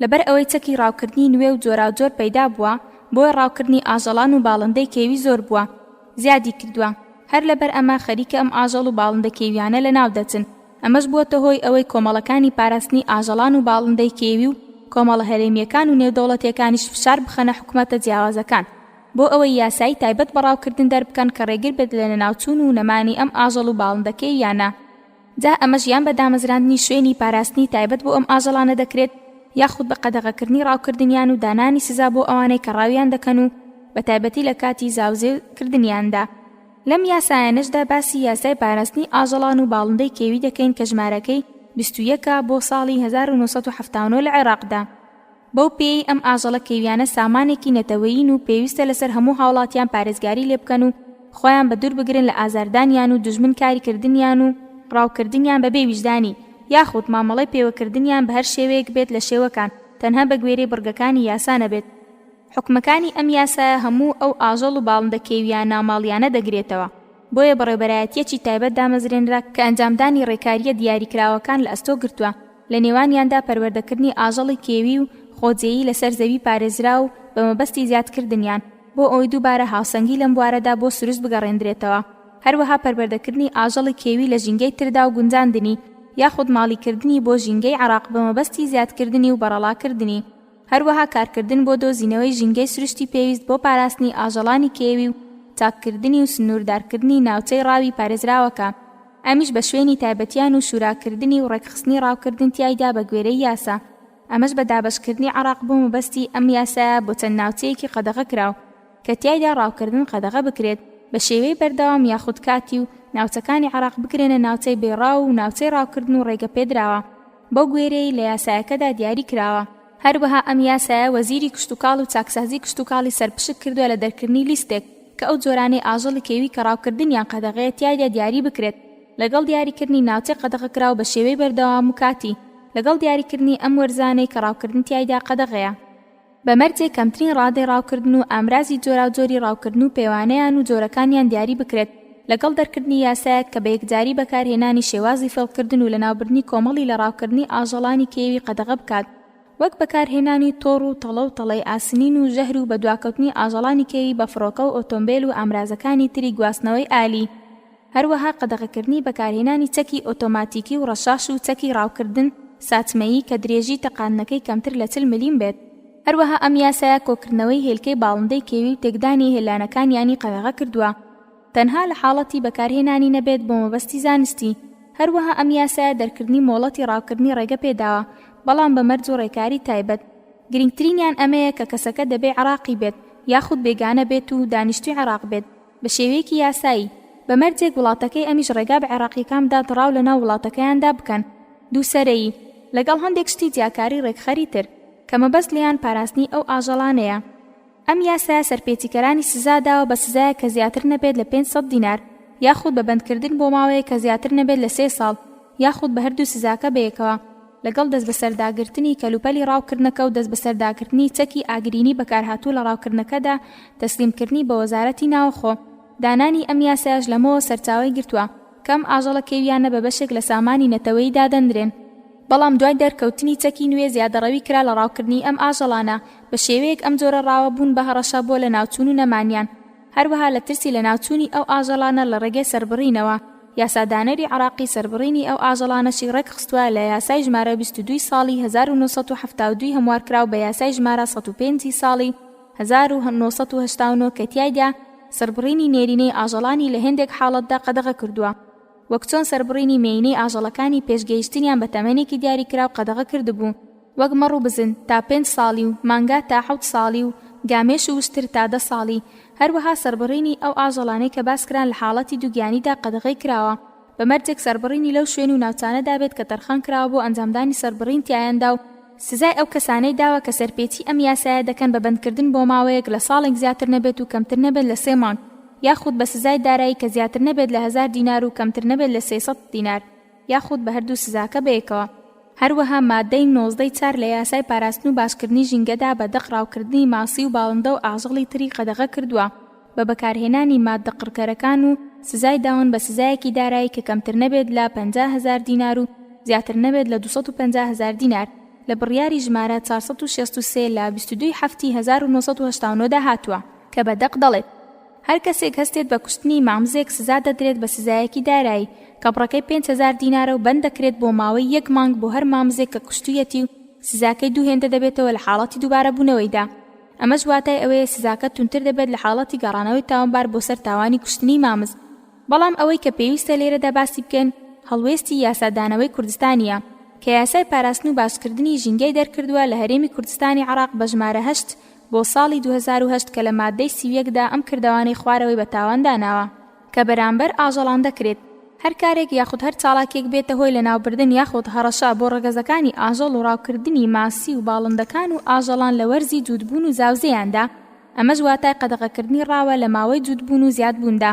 لەبەر ئەوەی چەکی ڕاوکردنی نوێ و جۆراوجۆر پەیدا بووە، بۆیە ڕاوکردنی ئاژەڵان و باڵندەی کێوی زۆر بووە، زیادی کردووە. هەر لەبەر ئەمە خەریکە ئەم ئاژەڵ و باڵندە کێویانە لەناو دەچن. ئەمەش بووەتە هۆی ئەوەی کۆمەڵەکانی پاراستنی ئاژەڵان و باڵندەی کێوی و کۆمەڵە هەرێمییەکان و نێودەوڵەتییەکانیش فشار بخەنە حکومەتە جیاوازەکان بۆ ئەوەی یاسایی تایبەت بە ڕاوکردن دەربکەن کە ڕێگر بێت لە لەناوچوون و نەمانی ئەم ئاژەڵ و باڵندە کێویانە. جا ئەمەش یان بە دامەزراندنی شوێنی پاراستنی تایبەت بۆ ئەم ئاژەڵانە دەکرێت، یاخود بە قەدەغەکردنی ڕاوکردنیان و دانانی سزا بۆ ئەوانەی کە ڕاویان دەکەن و بەتایبەتی لە کاتی زاوزێ کردنیاندا. لەم یاسایانەشدا باسی یاسای پاراستنی ئاژەڵان و باڵندەی کێوی دەکەین کە ژمارەکەی 21 ە بۆ ساڵی 1979 لە عێراقدا. بەو پێیەی ئەم ئاژەڵە کێویانە سامانێکی نەتەوەیین و پێویستە لەسەر هەموو هاوڵاتیان پارێزگاری لێبکەن و خۆیان بەدوور بگرن لە ئازاردانیان و دوژمن کاری کردنیان و ڕاوکردنیان بەبێ ویژدانی یاخود مامەڵەی پێوەکردنیان بەهەر شێوەیەک بێت لە شێوەکان تەنها بەگوێرەی بڕگەکانی یاسا نەبێت. حوکمەکانی ئەم یاسایە هەموو ئەو ئاژەڵ و باڵندە کێوییە ناماڵییانە دەگرێتەوە، بۆیە بەڕێوبەرایەتییەکی تایبەت دامەزرێنرا کە ئەنجامدانی ڕێکارییە دیاریکراوەکان لە ئەستۆ گرتووە، لە نێوانیاندا پەروەردەکردنی ئاژەڵی کێوی و خۆجێیی لەسەر زەوی پارێزراو بە مەبەستی زیادکردنیان، بۆ ئەوەی دووبارە هاوسەنگی لەم بوارەدا بۆ سروشت بگەڕێندرێتەوە، هەروەها پەروەردەکردنی ئاژەڵی کێوی لە ژینگەی تردا و گونجاندنی، یاخود ماڵیکردنی بۆ ژینگەی عێراق بە مەبەستی زیادکردنی و بەڕەڵاکردنی. هەروەها کارکردن بۆ دۆزینەوەی ژینگەی سروشتی پێویست بۆ پاراستنی ئاژەڵانی کێوی و چاککردنی و سنووردارکردنی ناوچەی ڕاوی پارێزراوەکە، ئەمیش بە شوێنی تایبەتیان و شوراکردنی و ڕێکخستنی ڕاوکردن تیایدا بە گوێرەی یاسا، ئەمەش بە دابەشکردنی عێراق بۆ مەبەستی ئەم یاسایە بۆ چەند ناوچەیەکی قەدەغەکراو کە تیایدا ڕاوکردن قەدەغە بکرێت بە شێوەی بەردەوام یاخود کاتی و ناوچەکانی عێراق بکرێنە ناوچەی بێ ڕاو و ناوچەی ڕاوکردن و ڕێگەپێدراوە. بەو گوێرەی لە یاسایەکەدا دیاری کراوە. هەروەها ئەم یاسایە وەزیری کشتوکاڵ و چاکسازی کشتوکاڵی سەرپشک کردوە لە دەرکردنی لیستێک کە ئەو جۆرانەی ئاژەڵی کێوی کە ڕاوکردنیان قەدەغەیە تیایدا دیاری بکرێت لەگەڵ دیاریکردنی ناوچەی قەدەغەکراو بە شێوەی بەردەوام و کاتی لەگەڵ دیاریکردنی ئەم وەرزانەی کە ڕاوکردن تیایدا قەدەغەیە. بە مەرجێک کەمترین ڕادەی ڕاوکردن و ئامرازی جۆراوجۆری ڕاوکردن و پێوانەیان و جۆرەکانیان دیاری بکرێت، لەگەڵ دەرکردنی یاسایەک کە بە یەکجاری بەکارهێنانی شێوازی فێڵکردن و لەناوبردنی کۆمەڵی لە ڕاوکردنی ئاژەڵانی کێوی قەدەغە بکات، وەک بەکارهێنانی تۆڕ و تەڵە و تەڵەی ئاسنین و ژەهر و بەدواکەوتنی ئاژەڵانی کێوی بە فڕۆکە و ئۆتۆمبێل و ئامرازەکانی تری گواستنەوەی ئالی. هەروەها قەدەغەکردنی بەکارهێنانی چەکی ئۆتۆماتیکی و ڕەشاش و چەکی ڕاوکردن ساچمەیی کە درێژی تەقاندنەکەی کەمتر لە 40 ملیم بێت. هەروەها ئەم یاسایە کۆکردنەوەی هێلکەی باڵندەی کێوی و تێکدانی هێلانەکانیانی قەدەغە کردووە تەنها لە حاڵەتی بەکارهێنانی نەبێت بۆ مەبەستی زانستی. هەروەها ئەم یاسایە دەرکردنی مۆڵەتی ڕاوکردنی ڕێگە پێداوە بەڵام بە مەرج و ڕێکاری تایبەت. گرنگترینیان ئەمەیە کە کەسەکە دەبێ عێراقی بێت یاخود بێگانە بێت و دانیشتوی عێراق بێت. بە شێوەیەکی یاسایی، بە مەرجێک وڵاتەکەی ئەمیش ڕێگا بە عێراقییەکان بدات ڕاو لە ناو وڵاتەکەیاندا بکەن، دووسەرەیی، لەگەڵ هەندێک شتی جیاکاری ڕێکخەری تر، کە مەبەست لێیان پاراستنی ئەو ئاژەڵانەیە. ئەم یاسایە سەرپێچیکەرانی سزا داوە بە سزایەک کە زیاتر نەبێت لە 500 دینار، یاخود بە بەندکردن بۆ ماوەیەک کە زیاتر نەبێت لە سێ ساڵ، یاخود بە هەردوو سزاکە بەیەکەوە، لەگەڵ دەستبەسەرداگرتنی کەلوپەلی ڕاوکردنەکە و دەستبەسەرداگرتنی چەکی ئاگرینی بەکارهاتوو لە ڕاوکردنەکەدا تەسلیمکردنی بە وەزارەتی ناوەخۆ. دانانی ئەم یاسایەش لەمەوە سەرچاوەی گرتووە کە ئەم ئاژەڵە کێوییانە بە بەشێک لە سامانی نەتەوەیی دادەنرێن. بەڵام دوای دەرکەوتنی چەکی نوێ زیادەڕەوی کرا لە ڕاوکردنی ئەم ئاژەڵانە، بە شێوەیەک ئەم جۆرە ڕاوە بوون بە هەڕەشە بۆ لەناوچوون و نەمانیان. هەروەها لە ترسی لەناوچوونی ئەو ئاژەڵانە لە ڕێگەی سەربڕینەوە، یاسادانەری عێراقی سەربڕینی ئەو ئاژەڵانەشی ڕێکخستووە لە یاسای ژمارە 22 ی ساڵی 1972 هەموارکراو بە یاسای ژمارە 105 ی ساڵی 1989 کە تیایدا سەربڕینی نێرینەی ئاژەڵانی لە هێندێک حاڵەتدا قەدەغە کردووە وەک چۆن سەربڕینی مێینەی ئاژەڵەکانی پێش گەیشتنیان بە تەمەنێکی دیاریکراو قەدەغە کردبوو. وەک مەڕ و بزن تا پێنج ساڵی و مانگا تا حەوت ساڵی و گامێش و وشتر تا دە ساڵی، هەروەها سەربڕینی ئەو ئاژەڵانەی کە باسکران لە حاڵەتی دووگیانیدا قەدەغەی کراوە بە مەرجێک سەربڕینی لەو شوێن و ناوچانەدا بێت کە تەرخان کراوە بۆ ئەنجامدانی سەربڕین تیایاندا و سزای ئەو کەسانەی داوە کە سەرپێچی ئەم یاسایە دەکەن بە بەندکردن بۆ ماوەیەک لە ساڵێک زیاتر نەبێت و کەمتر نەبێت لە سێ مانگ یاخود بە سزای دارایی کە زیاتر نەبێت لە هەزار دینار و کەمتر نەبێت لە 300 دینار یاخود بە هەردوو سزاکە بەیەکەوە. هەروەها ماددەی 19 ی چار لە یاسای پاراستن و باشکردنی ژینگەدا بە دەق ڕاوکردنی ماسی و باڵندە و ئاژەڵی تری قەدەغە کردووە بە بەکارهێنانی ماددە قڕکەرەکان و سزای داون بە سزایەکی دارایی کە کەمتر نەبێت لە 50 هەزار دینار و زیاتر نەبێت لە 250 هەزار دینار لە بڕیاری ژمارە 463 لە 22 ی حەفتی 1989 دا هاتووە کە بە دەق دەڵێت. هەر کەسێک هەستێت بە کوشتنی مامزێک سزا دەدرێت بە سزایەکی دارایی کە بڕەکەی 5000 دینارە و بەند دەکرێت بۆ ماوەی یەک مانگ بۆ هەر مامزێک کە کوشتویەتی و سزاکەی دوو هێندە دەبێتەوە لە حاڵەتی دووبارەبوونەوەیدا ئەمەش واتای ئەوەیە سزاکە توندتر دەبێت لە حاڵەتی گەڕانەوەی تاوانبار بۆ سەر تاوانی کوشتنی مامز بەڵام ئەوەی کە پێویستە لێرەدا باسی بکەین هەڵوێستی یاسادانەوەی کوردستانییە. کە یاسای پاراستن و باشکردنی ژینگەی دەرکردووە لە هەرێمی کوردستانی عێراق بە ژمارە هەشت بۆ ساڵی 2008 کە لە ماددەی 31 دا ئەم کردەوانەی خوارەوەی بە تاوان داناوە کە بەرامبەر ئاژەڵان دەکرێت. هەر کارێک یاخود هەر چاڵاکیەک بێتە هۆی لەناوبردن یاخود هەڕەشە بۆ ڕەگەزەکانی ئاژەڵ و ڕاوکردنی ماسی و باڵندەکان و ئاژەڵان لە وەرزی جووتبوون و زاوزێیاندا، ئەمەش واتای قەدەغەکردنی ڕاوە لە ماوەی جووتبوون و زیادبووندا،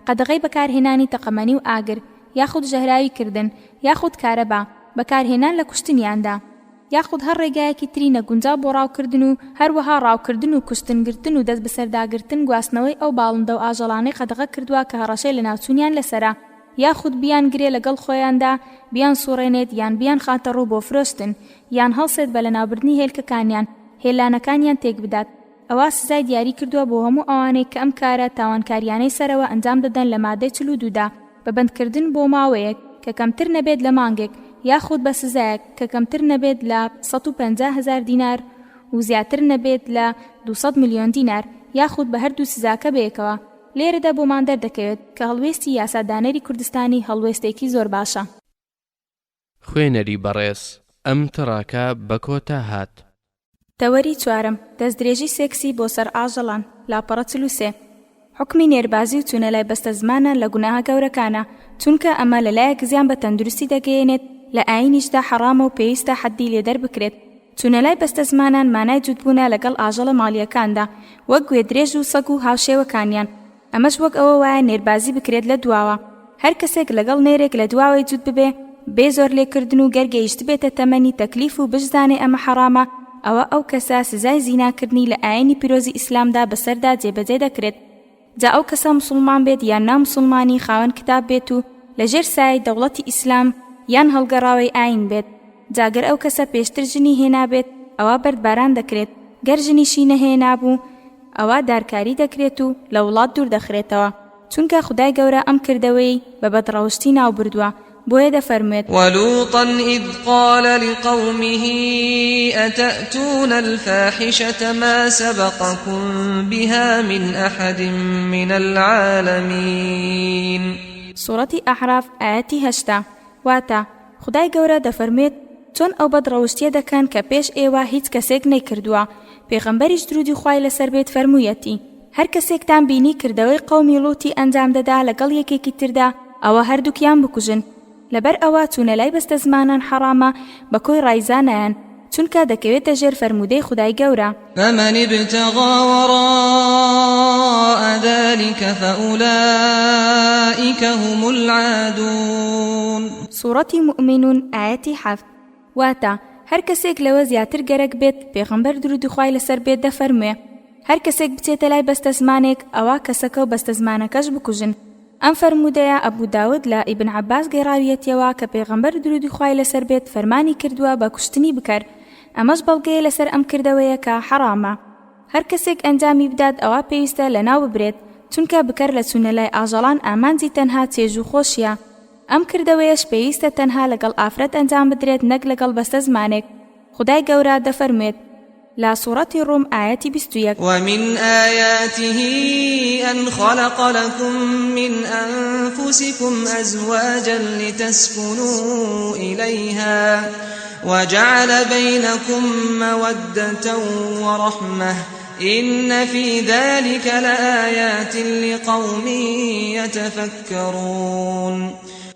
قەدەغەی بەکارهێنانی تەقەمەنی و ئاگر یاخود ژەهراوی کردن یاخود کارەبا بەکارهێنان لە کوشتنیاندا. یاخود هەر ڕێگایەکی تری نەگونجاو بۆ ڕاوکردن و هەروەها ڕاوکردن و کوشتن گرتن و دەست بەسەرداگرتن گواستنەوەی ئەو باڵندە و ئاژەڵانەی قەدەغە کردوە کە هەڕەشەی لەناوچونیان لەسەرە یاخود بیان گرێ لەگەڵ خۆیاندا بیان سوڕێنێت یان بیان خاتە ڕوو بۆ فرۆشتن یان هەڵسێت بە لەناوبردنی هێلکەکانیان هێلانەکانیان تێکبدات ئەوا سزای دیاری کردووە بۆ هەموو ئەوانەی کە ئەم کارە تاوانکاریانەی سەرەوە ئەنجام دەدەن لە مادەی 42 دا بە بەندکردن بۆ ماوەیەک کە کەمتر نەبێت لە مانگێک یاخود بە سزایەک کە کەمتر نەبێت لە 150 هەزار دینار و زیاتر نەبێت لە 200 ملیۆن دینار یاخود بە هەردوو سزاکە بەیەکەوە. لێرەدا بۆمان دەردەکەوێت کە هەڵوێستی یاسادانەری کوردستانی هەڵوێستێکی زۆر باشە. خوێنەری بەڕێز ئەم تڕاکە بە کۆتا هات. تەوەری چوارەم، دەستدرێژی سێکسی بۆ سەر ئاژەڵان، لاپەڕە 43. حوکمی نێربازی و چوونە لای بەستەزمانان لە گوناهە گەورەکانە، چونکە ئەمە لە لایەک زیان بە تەندروستی دەگەیەنێت، لە ئایینیشدا حەڕامە و پێویستە حەددی لێ دەربکرێت. چوونە لای بەستەزمانان مانای جووتبوونە لەگەڵ ئاژەڵە ماڵییەکاندا، وەک گوێدرێژ و سەگ و هاوشێوەکانیان. ئەمەش وەک ئەوە وایە نێربازی بکرێت لە دواوە. هەر کەسێک لەگەڵ نێرێک لە دواوەی جووت ببێ، بێ زۆرلێکردن و گەر گەیشتبێتە تەمەنی تەکلیف و بشزانێ ئەمە حەڕامە، ئەوە ئەو کەسە سزای زیناکردنی لە ئایینی پیرۆزی ئیسلامدا بەسەردا جێبەجێ دەکرێت. جا ئەو کەسە موسڵمان بێت یان ناموسڵمانی خاوەن کتاب بێت و لەژێر سایەی دەوڵەتی ئیسلام یان هەڵگەڕاوەی ئایین بێت. جا گەر ئەو کەسە پێشتر ژنی هێنابێت ئەوا بەردباران دەکرێت، گەر ژنیشی نەهێنابوو ئەوا دارکاری دەکرێت و لە وڵات دوور دەخرێتەوە، چونکە خودای گەورە ئەم کردەوەی بە بەدڕەوشتی ناو بردووە، بۆیە دەفەرموێت. ولوطا اذ قال لقومه اتأتون الفاحشة ما سبقكم بها من احد من العالمین. سوڕەتی ئەعراف ئایەتی 80، واتە، خودای گەورە دەفەرموێت، چۆن ئەو بەد ڕەوشتیە دەکەن کە پێش ئێوە هیچ کەسێک نەیکردووە، پێغەمبەریش دروودی خوای لەسەر بێت فەرموویەتی، هەر کەسێکتان بینی کردەوەی قەومی ڵوتی ئەنجام دەدا لەگەڵ یەکێکی تردا ئەوە هەردووکیان بکوژن، لەبەر ئەوە چوونە لای بەستەزمانان حەڕامە بە کۆی ڕای زانایان، چونکە دەکەوێتە ژێر فەرموودەی خودای گەورە. فمن ابتغی وراء ذلک فاولئک هم العادون. سوڕەتی موئمینون ئایەتی حەفت، واتە، هەر کەسێک لەوە زیاتر گەرەک بێت، پێغەمبەر دروودی خوای لەسەر بێت دەفەرموێ، هەر کەسێک بچێتە لای بەستەزمانێک ئەوا کەسەکە و بەستەزمانەکەش بکوژن، ئەم فەرموودەیە ئەبو داود لە ئیبن عەباس گێڕاویەتیەوە کە پێغەمبەر دروودی خوای لەسەر بێت فەرمانی کردووە بە کوشتنی بکەر، ئەمەش بەڵگەیە لەسەر ئەم کردەوەیە کە حەڕامە هەر کەسێک ئەنجامی بدات ئەوا پێویستە لەناو ببرێت، چونکە بکەر لە چوونە لای ئاژەڵان ئامانجی تەنها چێژ و خۆشیە، ئەم کردەوەیەش پێویستە تەنها لەگەڵ ئافرەت ئەنجام بدرێت نەک لەگەڵ بەستەزمانێک، خودای گەورە دەفەرموێت لە سوڕەتی ڕوم ئایەتی 21. ومن آیاته أن خلق لكم من أنفسكم أزواجا لتسكنوا إليها وجعل بينكم مودة ورحمة إن في ذلك لآیات لقوم يتفکرون.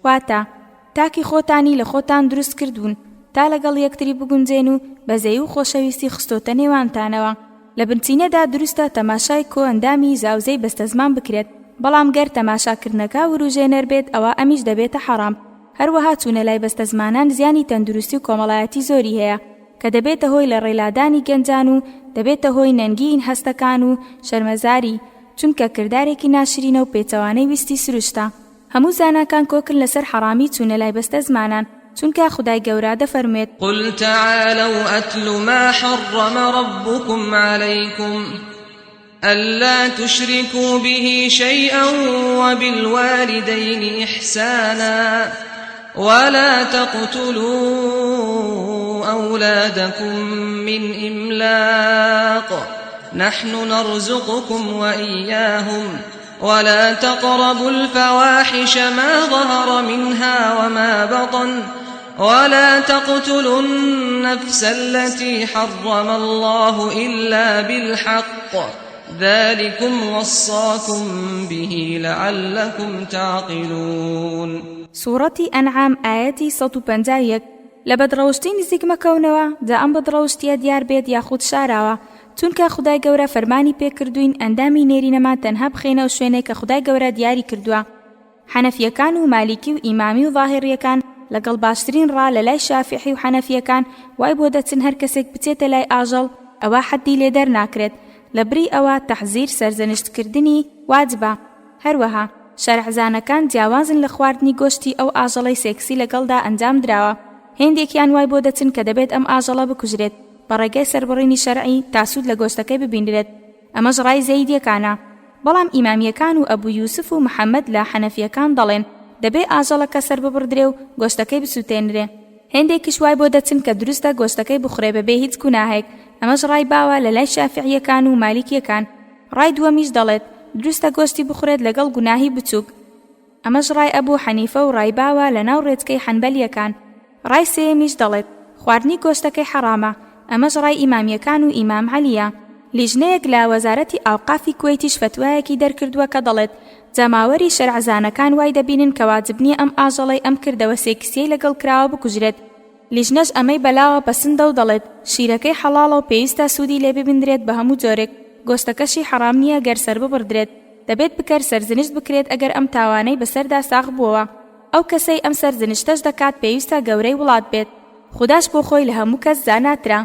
واتە، تاکی خۆتانی لە خۆتان دروست کردوون تا لەگەڵ یەکتری بگونجێن و بەزەیی و خۆشەویستی خستۆتە نێوانتانەوە. لە بنچینەدا دروستە تەماشای کۆئەندامی زاوزێی بەستەزمان بکرێت، بەڵام گەر تەماشاکردنەکە وروژێنەر بێت ئەوا ئەمیش دەبێتە حەڕام. هەروەها چوونە لای بەستەزمانان زیانی تەندروستی و کۆمەڵایەتی زۆری هەیە کە دەبێتە هۆی لە ڕێلادانی گەنجان و دەبێتە هۆی نەنگیی هەستەکان و شەرمەزاری، چونکە کردارێکی ناشرینە و پێچەوانەی ویستی سروشتە. هەموو زاناکان کۆکن لەسەر حەڕامی چوونە لای بەستەزمانان، چونکە خودای گەورە دەفەرموێت. قل تعالوا أتل ما حرم ربكم عليكم ألا تشركوا به شيئا وبالوالدين إحسانا ولا تقتلوا أولادكم من إملاق نحن نرزقكم وإياهم ولا تقربوا الفواحش ما ظهر منها وما بطن ولا تقتلوا النفس التي حرم الله إلا بالحق ذلكم وصاكم به لعلكم تعقلون. سوڕەتی ئەنعام ئایەتی 151 لە بەدڕەوشتی نزیک مەکەونەوە جا ئەم بەدڕەوشتیە دیار بێت یاخود شاراوە چونکە خودای گەورە فەرمانی پێکردووین ئەندامی نێرینەمان تەنها بخەینە ئەو شوێنەی کە خودای گەورە دیاری کردووە حەنەفیەکان و مالیکی و ئیمامی و ظاهیڕیەکان لەگەڵ باشترین ڕا لە لای شافیعی و حەنەفیەکان وای بۆ دەچن هەر کەسێک بچێتە لای ئاژەڵ ئەوا حەدی لێ دەرناکرێت لە بری ئەوە تەحزیر سەرزەنشت کردنی واجبە هەروەها شەرعزانەکان جیاوازن لە خواردنی گۆشتی ئەو ئاژەڵەی سێکسی لەگەڵدا ئەنجام دراوە هێندێکیان وای بۆ دەچن کە دەبێت ئەم ئاژەڵە بکوژرێت بە ڕێگای سەربڕینی شەرعی تا سوود لە گۆشتەکەی ببینرێت ئەمەش ڕای زەیدیەکانە. بەڵام ئیمامیەکان و ئەبو یوسف و محەمەد لە حەنەفیەکان دەڵێن دەبێ ئاژەڵەکە سەرببڕدرێ و گۆشتەکەی بسوتێنرێ. هێندێکیش وای بۆ دەچن کە دروستە گۆشتەکەی بخورێ بەبێ هیچ گوناهێک، ئەمەش ڕای باوە لە لای شافعیەکان و مالیکیەکان. ڕای دووەمیش دەڵێت دروستە گۆشتی بخورێت لەگەڵ گوناهی بچوک. ئەمەش ڕای ئەبو حەنیفە و ڕای باوە لە ناو ڕێچکەی حەنبەلیەکان. ڕای سێیەمیش دەڵێت، خواردنی گۆشتەکەی حەڕامە، ئەمەش ڕای ئیمامیەکان و ئیمام عەلیە. لیژنەیەک لە وەزارەتی ئاوقافی کوەیتیش فەتوایەکی دەرکردووە کە دەڵێت، جەماوەری شەرعزانەکان وای دەبینن کە واجب نیە ئەم ئاژەڵەی ئەم کردەوە سێکسیەی لەگەڵ کراوە بکوژرێت، لیژنەش ئەمەی بەلاوە پەسندە و دەڵێت، شیرەکەی حەڵاڵە و پێویستە سوودی لێ ببیندرێت بە هەموو جۆرێک، گۆشتەکەشی حەڕام نیە گەر سەرببڕدرێت، دەبێت بکەر سەرزنشت بکرێت ئەگەر ئەم تاوانەی بەسەردا ساغ بووەوە. ئەو کەسەی ئەم سەرزنشتەش دەکات پێویستە گەورەی وڵات بێت، خوداش بۆ خۆی لە هەموو کەس زاناترە.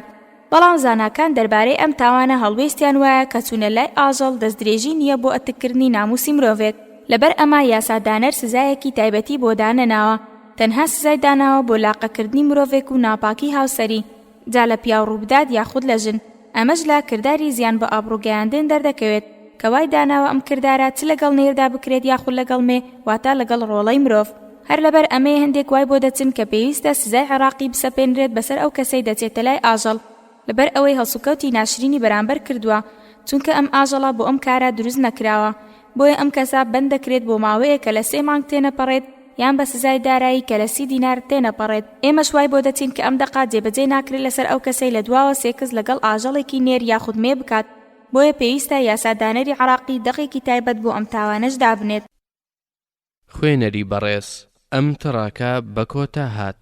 بەڵام زاناکان دەربارەی ئەم تاوانە هەڵوێستیان وایە کە چوونە لای ئاژەڵ دەستدرێژی نییە بۆ ئەتککردنی ناموسی مرۆڤێک، لەبەر ئەمە یاسادانەر سزایەکی تایبەتی بۆ دانەناوە، تەنها سزای داناوە بۆ لاقەکردنی مرۆڤێک و ناپاکی هاوسەری، جا لە پیاو ڕووبدات یاخود لە ژن. ئەمەش لە کرداری زیان بە ئابڕوو گەیاندن دەردەکەوێت، کە وای داناوە ئەم کردارە چ لەگەڵ نێردا بکرێت یاخود لەگەڵ مێ، واتە لەگەڵ ڕۆڵەی مرۆڤ. هەر لەبەر ئەمەیە هەندێک وای بۆ دەچن کە پێویستە سزای عێڕاقی بسەپێنرێت بەسەر ئەو کەسەی دەچێتە لای ئاژەڵ، لەبەر ئەوەی هەڵسوکەوتی ناشرینی بەرامبەر کردووە، چونکە ئەم ئاژەڵە بۆ ئەم کارە دروست نەکراوە، بۆیە ئەم کەسە بەند دەکرێت بۆ ماوەیەک کە لە سێ مانگ تێنەپەڕێت یان بە سزای دارایی کە لە 30 دینار تێنەپەڕێت. ئێمەش وای بۆ دەچین کە ئەم دەقە جێبەجێ ناکرێت لەسەر ئەو کەسەی لە دواوە سێکس لەگەڵ ئاژەڵێکی نێر یاخود مێ بکات، بۆیە پێویستە یاسادانەری عێڕاقی دەقێکی تایبەت بۆ ئەم تاوانەش دابنێت. خوێنەری بەڕێز ئەم تڕاکە بە کۆتا هات.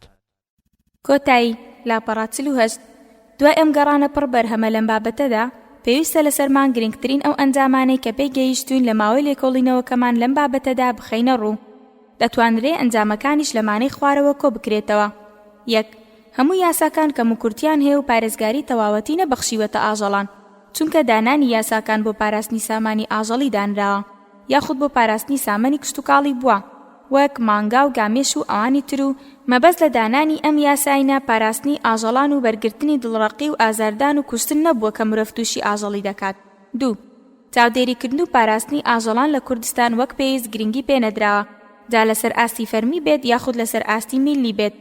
کۆتایی، لاپەڕە 48 دوای ئەم گەڕانە پڕ بەرهەمە لەم بابەتەدا، پێویستە لەسەرمان گرنگترین ئەو ئەنجامانەی کە پێی گەیشتووین لە ماوەی لێکۆڵینەوەکەمان لەم بابەتەدا بخەینە ڕوو. دەتوانرێ ئەنجامەکانیش لەمانەی خوارەوە کۆ بکرێتەوە. یەک. هەموو یاساکان کەموکورتیان هەیە و پارێزگاری تەواوەتی نەبەخشیوەتە ئاژەڵان، چونکە دانانی یاساکان بۆ پاراستنی سامانی ئاژەڵی دانراوە یاخود بۆ پاراستنی سامانی کشتوکاڵی بووە وەک مانگا و گامێش و ئەوانی تر و مەبەست لە دانانی ئەم یاساینە پاراستنی ئاژەڵان و بەرگرتنی دڵڕەقی و ئازاردان و کوشتن نەبووە کە مرۆڤ تووشی ئاژەڵی دەکات. دوو. چاودێریکردن و پاراستنی ئاژەڵان لە کوردستان وەک پێویست گرنگی پێنەدراوە جا لەسەر ئاستی فەرمی بێت یاخود لەسەر ئاستی میللی بێت.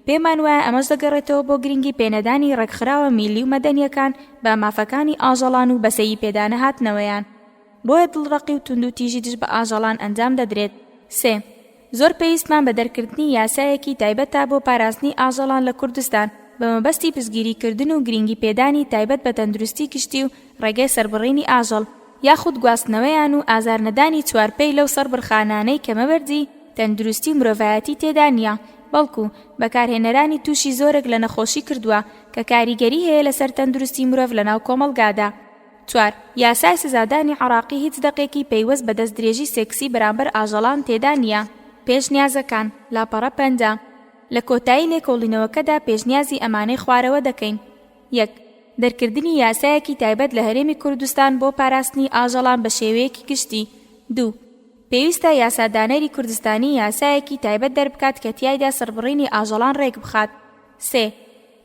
پێمان وایە ئەمەش دەگەڕێتەوە بۆ گرنگی پێنەدانی ڕێکخراوە میللی و مەدەنییەکان بە مافەکانی ئاژەڵان و بەزەیی پێدانەهاتنەوەیان. بۆیە دڵڕەقی و توندوتیژی دژ بە ئاژەڵان ئەنجام دەدرێت. سێ. زۆر پێویستمان بە دەرکردنی یاسایەکی تایبەتە بۆ پاراستنی ئاژەڵان لە کوردستان بە مەبەستی پشتگیری کردن و گرینگی پێدانی تایبەت بە تەندروستی گشتی و ڕێگای سەربڕینی ئاژەڵ یاخود گواستنەوەیان و ئازارنەدانی چوارپێی لەو سەربڕخانانەی کە مەبەرجی تەندروستی و مرۆڤایەتی تێدا نییە بەڵکو بەکارهێنەرانی تووشی زۆرێک لە نەخۆشی کردووە کە کاریگەری هەیە لەسەر تەندروستی مرۆڤ لەناو کۆمەڵگادا. چوار، یاسای سزادانی عێڕاقی هیچ دەقێکی پەیوەست بە دەستدرێژی سێکسی بەرامبەر ئاژەڵان تێدا نییە. پێشنیازەکان، لاپەڕە 50. لە کۆتایی لێکۆڵینەوەکەدا پێشنیازی ئەمانەی خوارەوە دەکەین. یەک. دەرکردنی یاسایەکی تایبەت لە هەرێمی کوردستان بۆ پاراستنی ئاژەڵان بە شێوەیەکی گشتی. دوو. پێویستە یاسادانەری کوردستانی یاسایەکی تایبەت دەربکات کە تیایدا سڕبڕینی ئاژەڵان ڕێکبخات. سێ.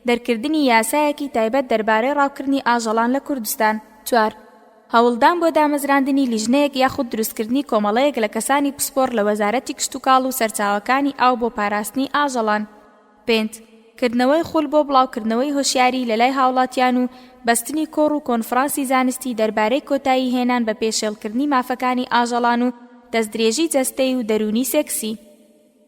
دەرکردنی یاسایەکی تایبەت دەربارەی ڕاوکردنی ئاژەڵان لە کوردستان. چوار. هەوڵدان بۆ دامەزراندنی لیژنەیەک یاخود دروستکردنی کۆمەڵەیەک لە کەسانی پسپۆڕ لە وەزارەتی کشتوکاڵ و سەرچاوەکانی ئاو بۆ پاراستنی ئاژەڵان. پێنج. کردنەوەی خول بۆ بڵاوکردنەوەی هۆشیاری لەلای هاوڵاتیان و بەستنی کۆڕ و کۆنفرانسی زانستی دەربارەی کۆتایی هێنان بە پێشێڵکردنی مافەکانی ئاژەڵان و دەستدرێژی جەستەی و دەروونی سێکسی.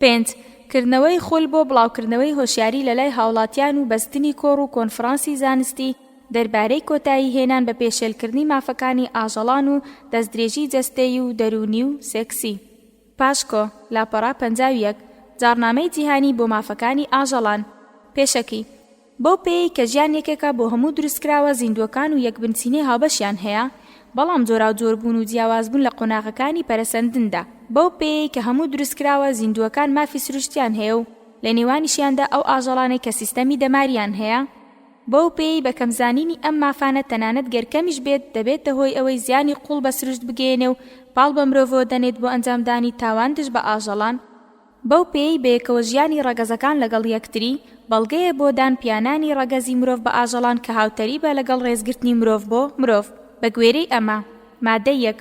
پێنج. کردنەوەی خول بۆ بڵاوکردنەوەی هۆشیاری لەلای هاوڵاتیان و بەستنی کۆڕ و کۆنفرانسی زانستی دەربارەی کۆتایی هێنان بە پێشێلکردنی مافەکانی ئاژەڵان و دەستدرێژی جەستەیی و دەروونی و سێکسی. پاشکۆ، لاپەڕە 51، جاڕنامەی جیهانی بۆ مافەکانی ئاژەڵان. پێشەکی. بەو پێیەی کە ژیان یەکێکە بۆ هەموو دروستکراوە زیندووەکان و یەک بنچینەی هاوبەشیان هەیە، بەڵام جۆراوجۆربوون و جیاوازبوون لە قۆناغەکانی پەرەسەندندا. بەو پێیەی کە هەموو دروستکراوە زیندووەکان مافی سروشتیان هەیە و لە نێوانیشیاندا ئەو ئاژەڵانەی کە سیستەمی دەماریان هەیە، بەو پێیەی بە کەمزانینی ئەم مافانە تەنانەت گەر کەمیش بێت دەبێتە هۆی ئەوەی زیانی قووڵ بە سروشت بگەیەنێ و پاڵ بە مرۆڤەوە دەنێت بۆ ئەنجامدانی تاوان دژ بە ئاژەڵان، بەو پێیەی بەیەکەوەژیانی ڕەگەزەکان لەگەڵ یەکتری، بەڵگەیە بۆ دان پیانانی ڕەگەزی مرۆڤ بە ئاژەڵان کە هاوتەریبە لەگەڵ ڕێزگرتنی مرۆڤ بۆ مرۆڤ. بە گوێرەی ئەمە. مادەی یەک.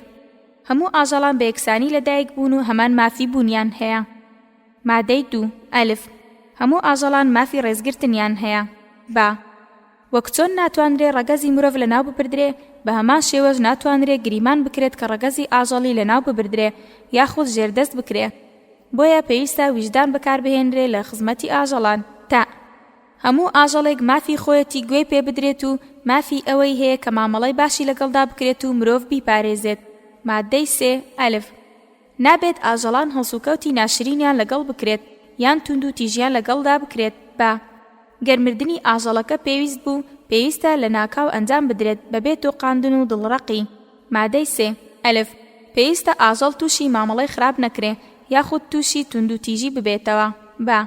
هەموو ئاژەڵان بە یەکسانی لەدایک بوون و هەمان مافی بوونیان هەیە. مادەی دوو. ئەلف. هەموو ئاژەڵان مافی ڕێزگرتنیان هەیە. بە. وەک چۆن ناتوانرێ ڕەگەزی مرۆڤ لەناو ببردرێ، بە هەمان شێوەش ناتوانرێ گریمان بکرێت کە ڕەگەزی ئاژەڵی لەناو ببردرێ یاخود ژێردەست بکرێ. بۆیە پێویستە ویژدان بەکاربهێنرێ لە خزمەتی ئاژەڵان. تا. هەموو ئاژەڵێک مافی خۆیەتی گوێی پێ بدرێت و مافی ئەوەی هەیە کە مامەڵەی باشی لەگەڵدا بکرێت و مرۆڤ بیپارێزێت. ماددەی سێ، ئەلف. نابێت ئاژەڵان هەڵسوکەوتی ناشرینیان لەگەڵ بکرێت یان توندوتیژیان لەگەڵدا بکرێت، بە. گەر مردنی ئاژەڵەکە پێویست بوو، پێویستە لەناکاو ئەنجام بدرێت بەبێ تۆقاندن و دڵڕەقی. مادەی سێ، ئەلف، پێویستە ئاژەڵ تووشی مامەڵەی خراپ نەکرێ یاخود تووشی توندوتیژی ببێتەوە، بە.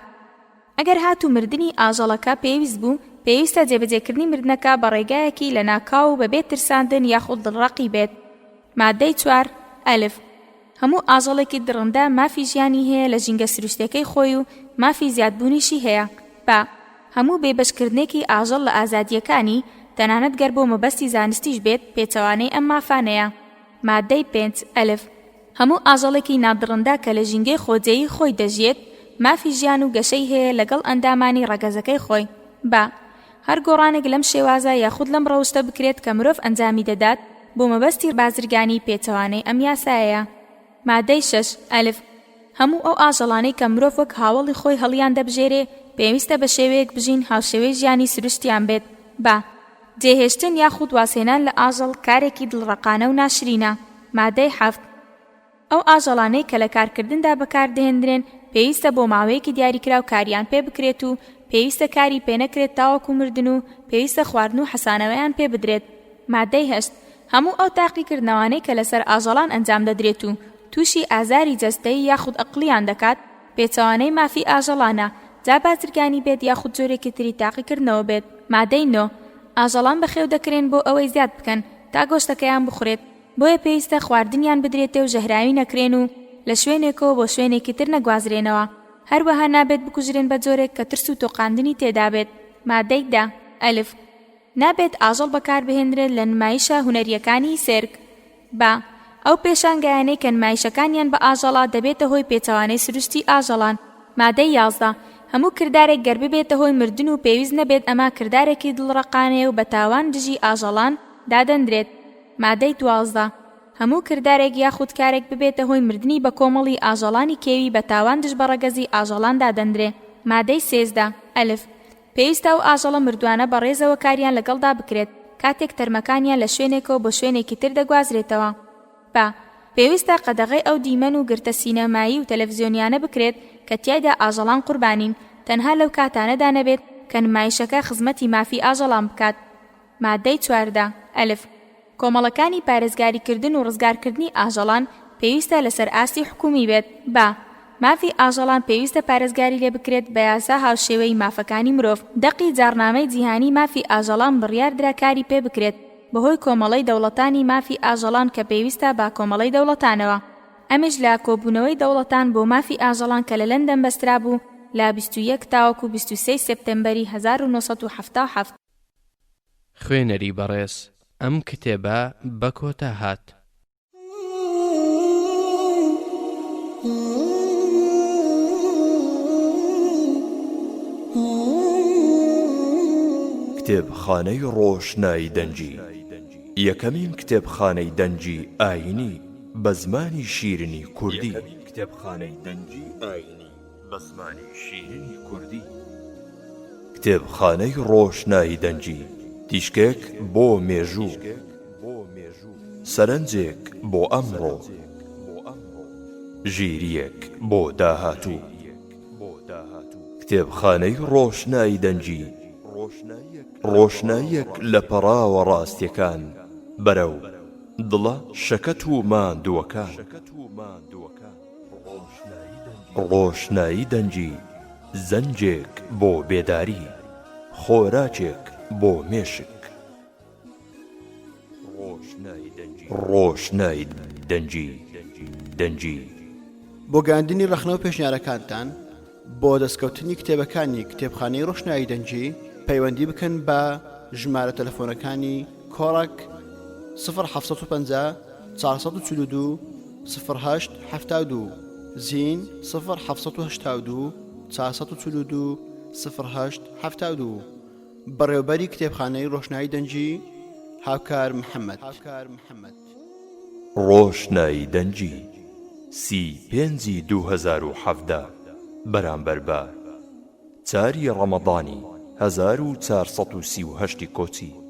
ئەگەر هاتوو مردنی ئاژەڵەکە پێویست بوو، پێویستە جێبەجێکردنی مردنەکە بە ڕێگایەکی لەناکاو و بەبێ ترساندن یاخود دڵڕەقی بێت. مادەی چوار، ئەلف، هەموو ئاژەڵێکی دڕندە مافی ژیانی هەیە لە ژینگە سروشتیەکەی خۆی و مافی زیادبوونیشی هەیە. بە. هەموو بێبەشکردنێکی ئاژەڵ لە ئازادییەکانی، تەنانەت گەر بۆ مەبەستی زانستیش بێت، پێچەوانەی ئەم مافانەیە. مادەی پێنج، ئەلف، هەموو ئاژەڵێکی نادڕندە کە لە ژینگەی خۆجێیی خۆی دەژیێت، مافی ژیان و گەشەی هەیە لەگەڵ ئەندامانی ڕەگەزەکەی خۆی. بە. هەر گۆڕانێک لەم شێوازە یاخود لەم ڕەوشتە بکرێت کە مرۆڤ ئەنجامی دەدات بۆ مەبەستی بازرگانی پێچەوانەی ئەم یاسایەیە. مادەی شەش، ئەلف، هەموو ئەو ئاژەڵانەی کە مرۆڤ وەک هاوەڵی خۆی هەڵیان دەبژێرێ پێویستە بە شێوەیەک بژین هاوشێوەی ژیانی سروشتیان بێت. بە. جێهێشتن یاخود وازهێنان لە ئاژەڵ کارێکی دڵڕەقانە و ناشرینە. مادەی حەفت. ئەو ئاژەڵانەی کە لە کارکردندا بەکاردەهێندرێن پێویستە بۆ ماوەیەکی دیاریکراو کاریان پێ بکرێت و پێویستە کاری پێنەکرێت تاوەکو مردن و پێویستە خواردن و حەسانەوەیان پێ بدرێت. مادەی هەشت، هەموو ئەو تاقیکردنەوانەی کە لەسەر ئاژەڵان ئەنجام دەدرێت و تووشی ئازاری جەستەیی یاخود ئەقڵیان دەکات پێچەوانەی مافی ئاژەڵانە جا بازرگانی بێت یاخود جۆرێکی تری تاقیکردنەوە بێت. مادەی نۆ، ئاژەڵان بەخێو دەکرێن بۆ ئەوەی زیاد بکەن تا گۆشتەکەیان بخورێت، بۆیە پێویستە خواردنیان بدرێتێ و ژەهراوی نەکرێن و لە شوێنێکەوە بۆ شوێنێکی تر نەگوازرێنەوە، هەروەها نابێت بکوژرێن بە جۆرێک کە ترس و تۆقاندنی تێدابێت. مادەی دە، ئەلف. نابێت ئاژەڵ بەکاربهێنرێت لە نمایشە هونەرییەکانی سێرک. بە. ئەو پێشانگایانەی کە نمایشەکانیان بە ئاژەڵە دەبێتە هۆی پێچەوانەی سروشتی ئاژەڵان. مادەی 11. هەموو کردارێک گەر ببێتە هۆی مردن و پێویست نەبێت ئەمە کردارێکی دڵڕەقانەیە و بە تاوان دژی ئاژەڵان دادەنرێت. مادەی 12. هەموو کردارێک یاخود کارێک ببێتە هۆی مردنی بەکۆمەڵی ئاژەڵانی کێوی بە تاوان دژ بە ڕەگەزی ئاژەڵان دادەنرێ. مادەی 13. ئەلف. پێویستە ئەو ئاژەڵە مردووانە بە ڕێزەوە کاریان لەگەڵدا بکرێت کاتێک تەرمەکانیان لە شوێنێکەوە بۆ شوێنێکی تر دەگوازرێتەوە. بە. پێویستە قەدەغەی ئەو دیمەن و گرتە سینەمایی و تەلەفزیۆنیانە بکرێت کە تیایدا ئاژەڵان قوربانین، تەنها لەو کاتانەدا نەبێت کە نمایشەکە خزمەتی مافی ئاژەڵان بکات. مادەی 14، ئەلف. کۆمەڵەکانی پارێزگاریکردن و ڕزگارکردنی ئاژەڵان پێویستە لەسەر ئاستی حکوومی بێت. بە. مافی ئاژەڵان پێویستە پارێزگاری لێ بکرێت بە یاسا هاوشێوەی مافەکانی مرۆڤ. دەقی جاڕنامەی جیهانی مافی ئاژەڵان بڕیاردرا کاری پێ بکرێت بەهۆی کۆمەڵەی دەوڵەتانی مافی ئاژەڵان کە پێویستە با کۆمەڵەی دەوڵەتانەوە. ئەمیش لە کۆبوونەوەی دەوڵەتان بۆ مافی ئاژەڵان کە لە لەندەن بەسترابوو لە 21 تاوەکو 23 سێپتێمبەری 1977. خوێنەری بەڕێز ئەم کتێبە بە کۆتا هات. کتێبخانەی ڕۆشنایی دەنگی یەکەمین کتێبخانەی دەنگی ئایینی بە زمانی شیرینی کوردی. بە زمانی شیرینی کوردی. کتێبخانەی ڕۆشنایی دەنگی، تیشکێک بۆ مێژوو، سەرنجێک بۆ ئەمڕۆ، ژیرییەک بۆ داهاتوو. کتێبخانەی ڕۆشنایی دەنگی، ڕۆشناییەک لە پەڕاوە ڕاستییەکان بەرەو دڵە شەکەت و ماندووەکان. ڕۆشنایی دەنگی، زەنگێک بۆ بێداری، خۆراکێک بۆ مێشک. ڕۆشنایی دەنگی، دەنگی. بۆ گەیاندنی ڕەخنە و پێشنیارەکانتان بۆ دەستکەوتنی کتێبەکانی کتێبخانەی ڕۆشنایی دەنگی پەیوەندی بکەن بە ژمارە تەلەفۆنەکانی کۆڕەک 0750 442 08 72 زین 0782 442 08 72 بەڕێوبەری کتێبخانەی ڕۆشنایی دەنگی هاوکار محەمەد. ڕۆشنایی دەنگی، سی پێنجی 2017 بەرامبەر بە چاری ڕەمەضانی 1438 کۆچی.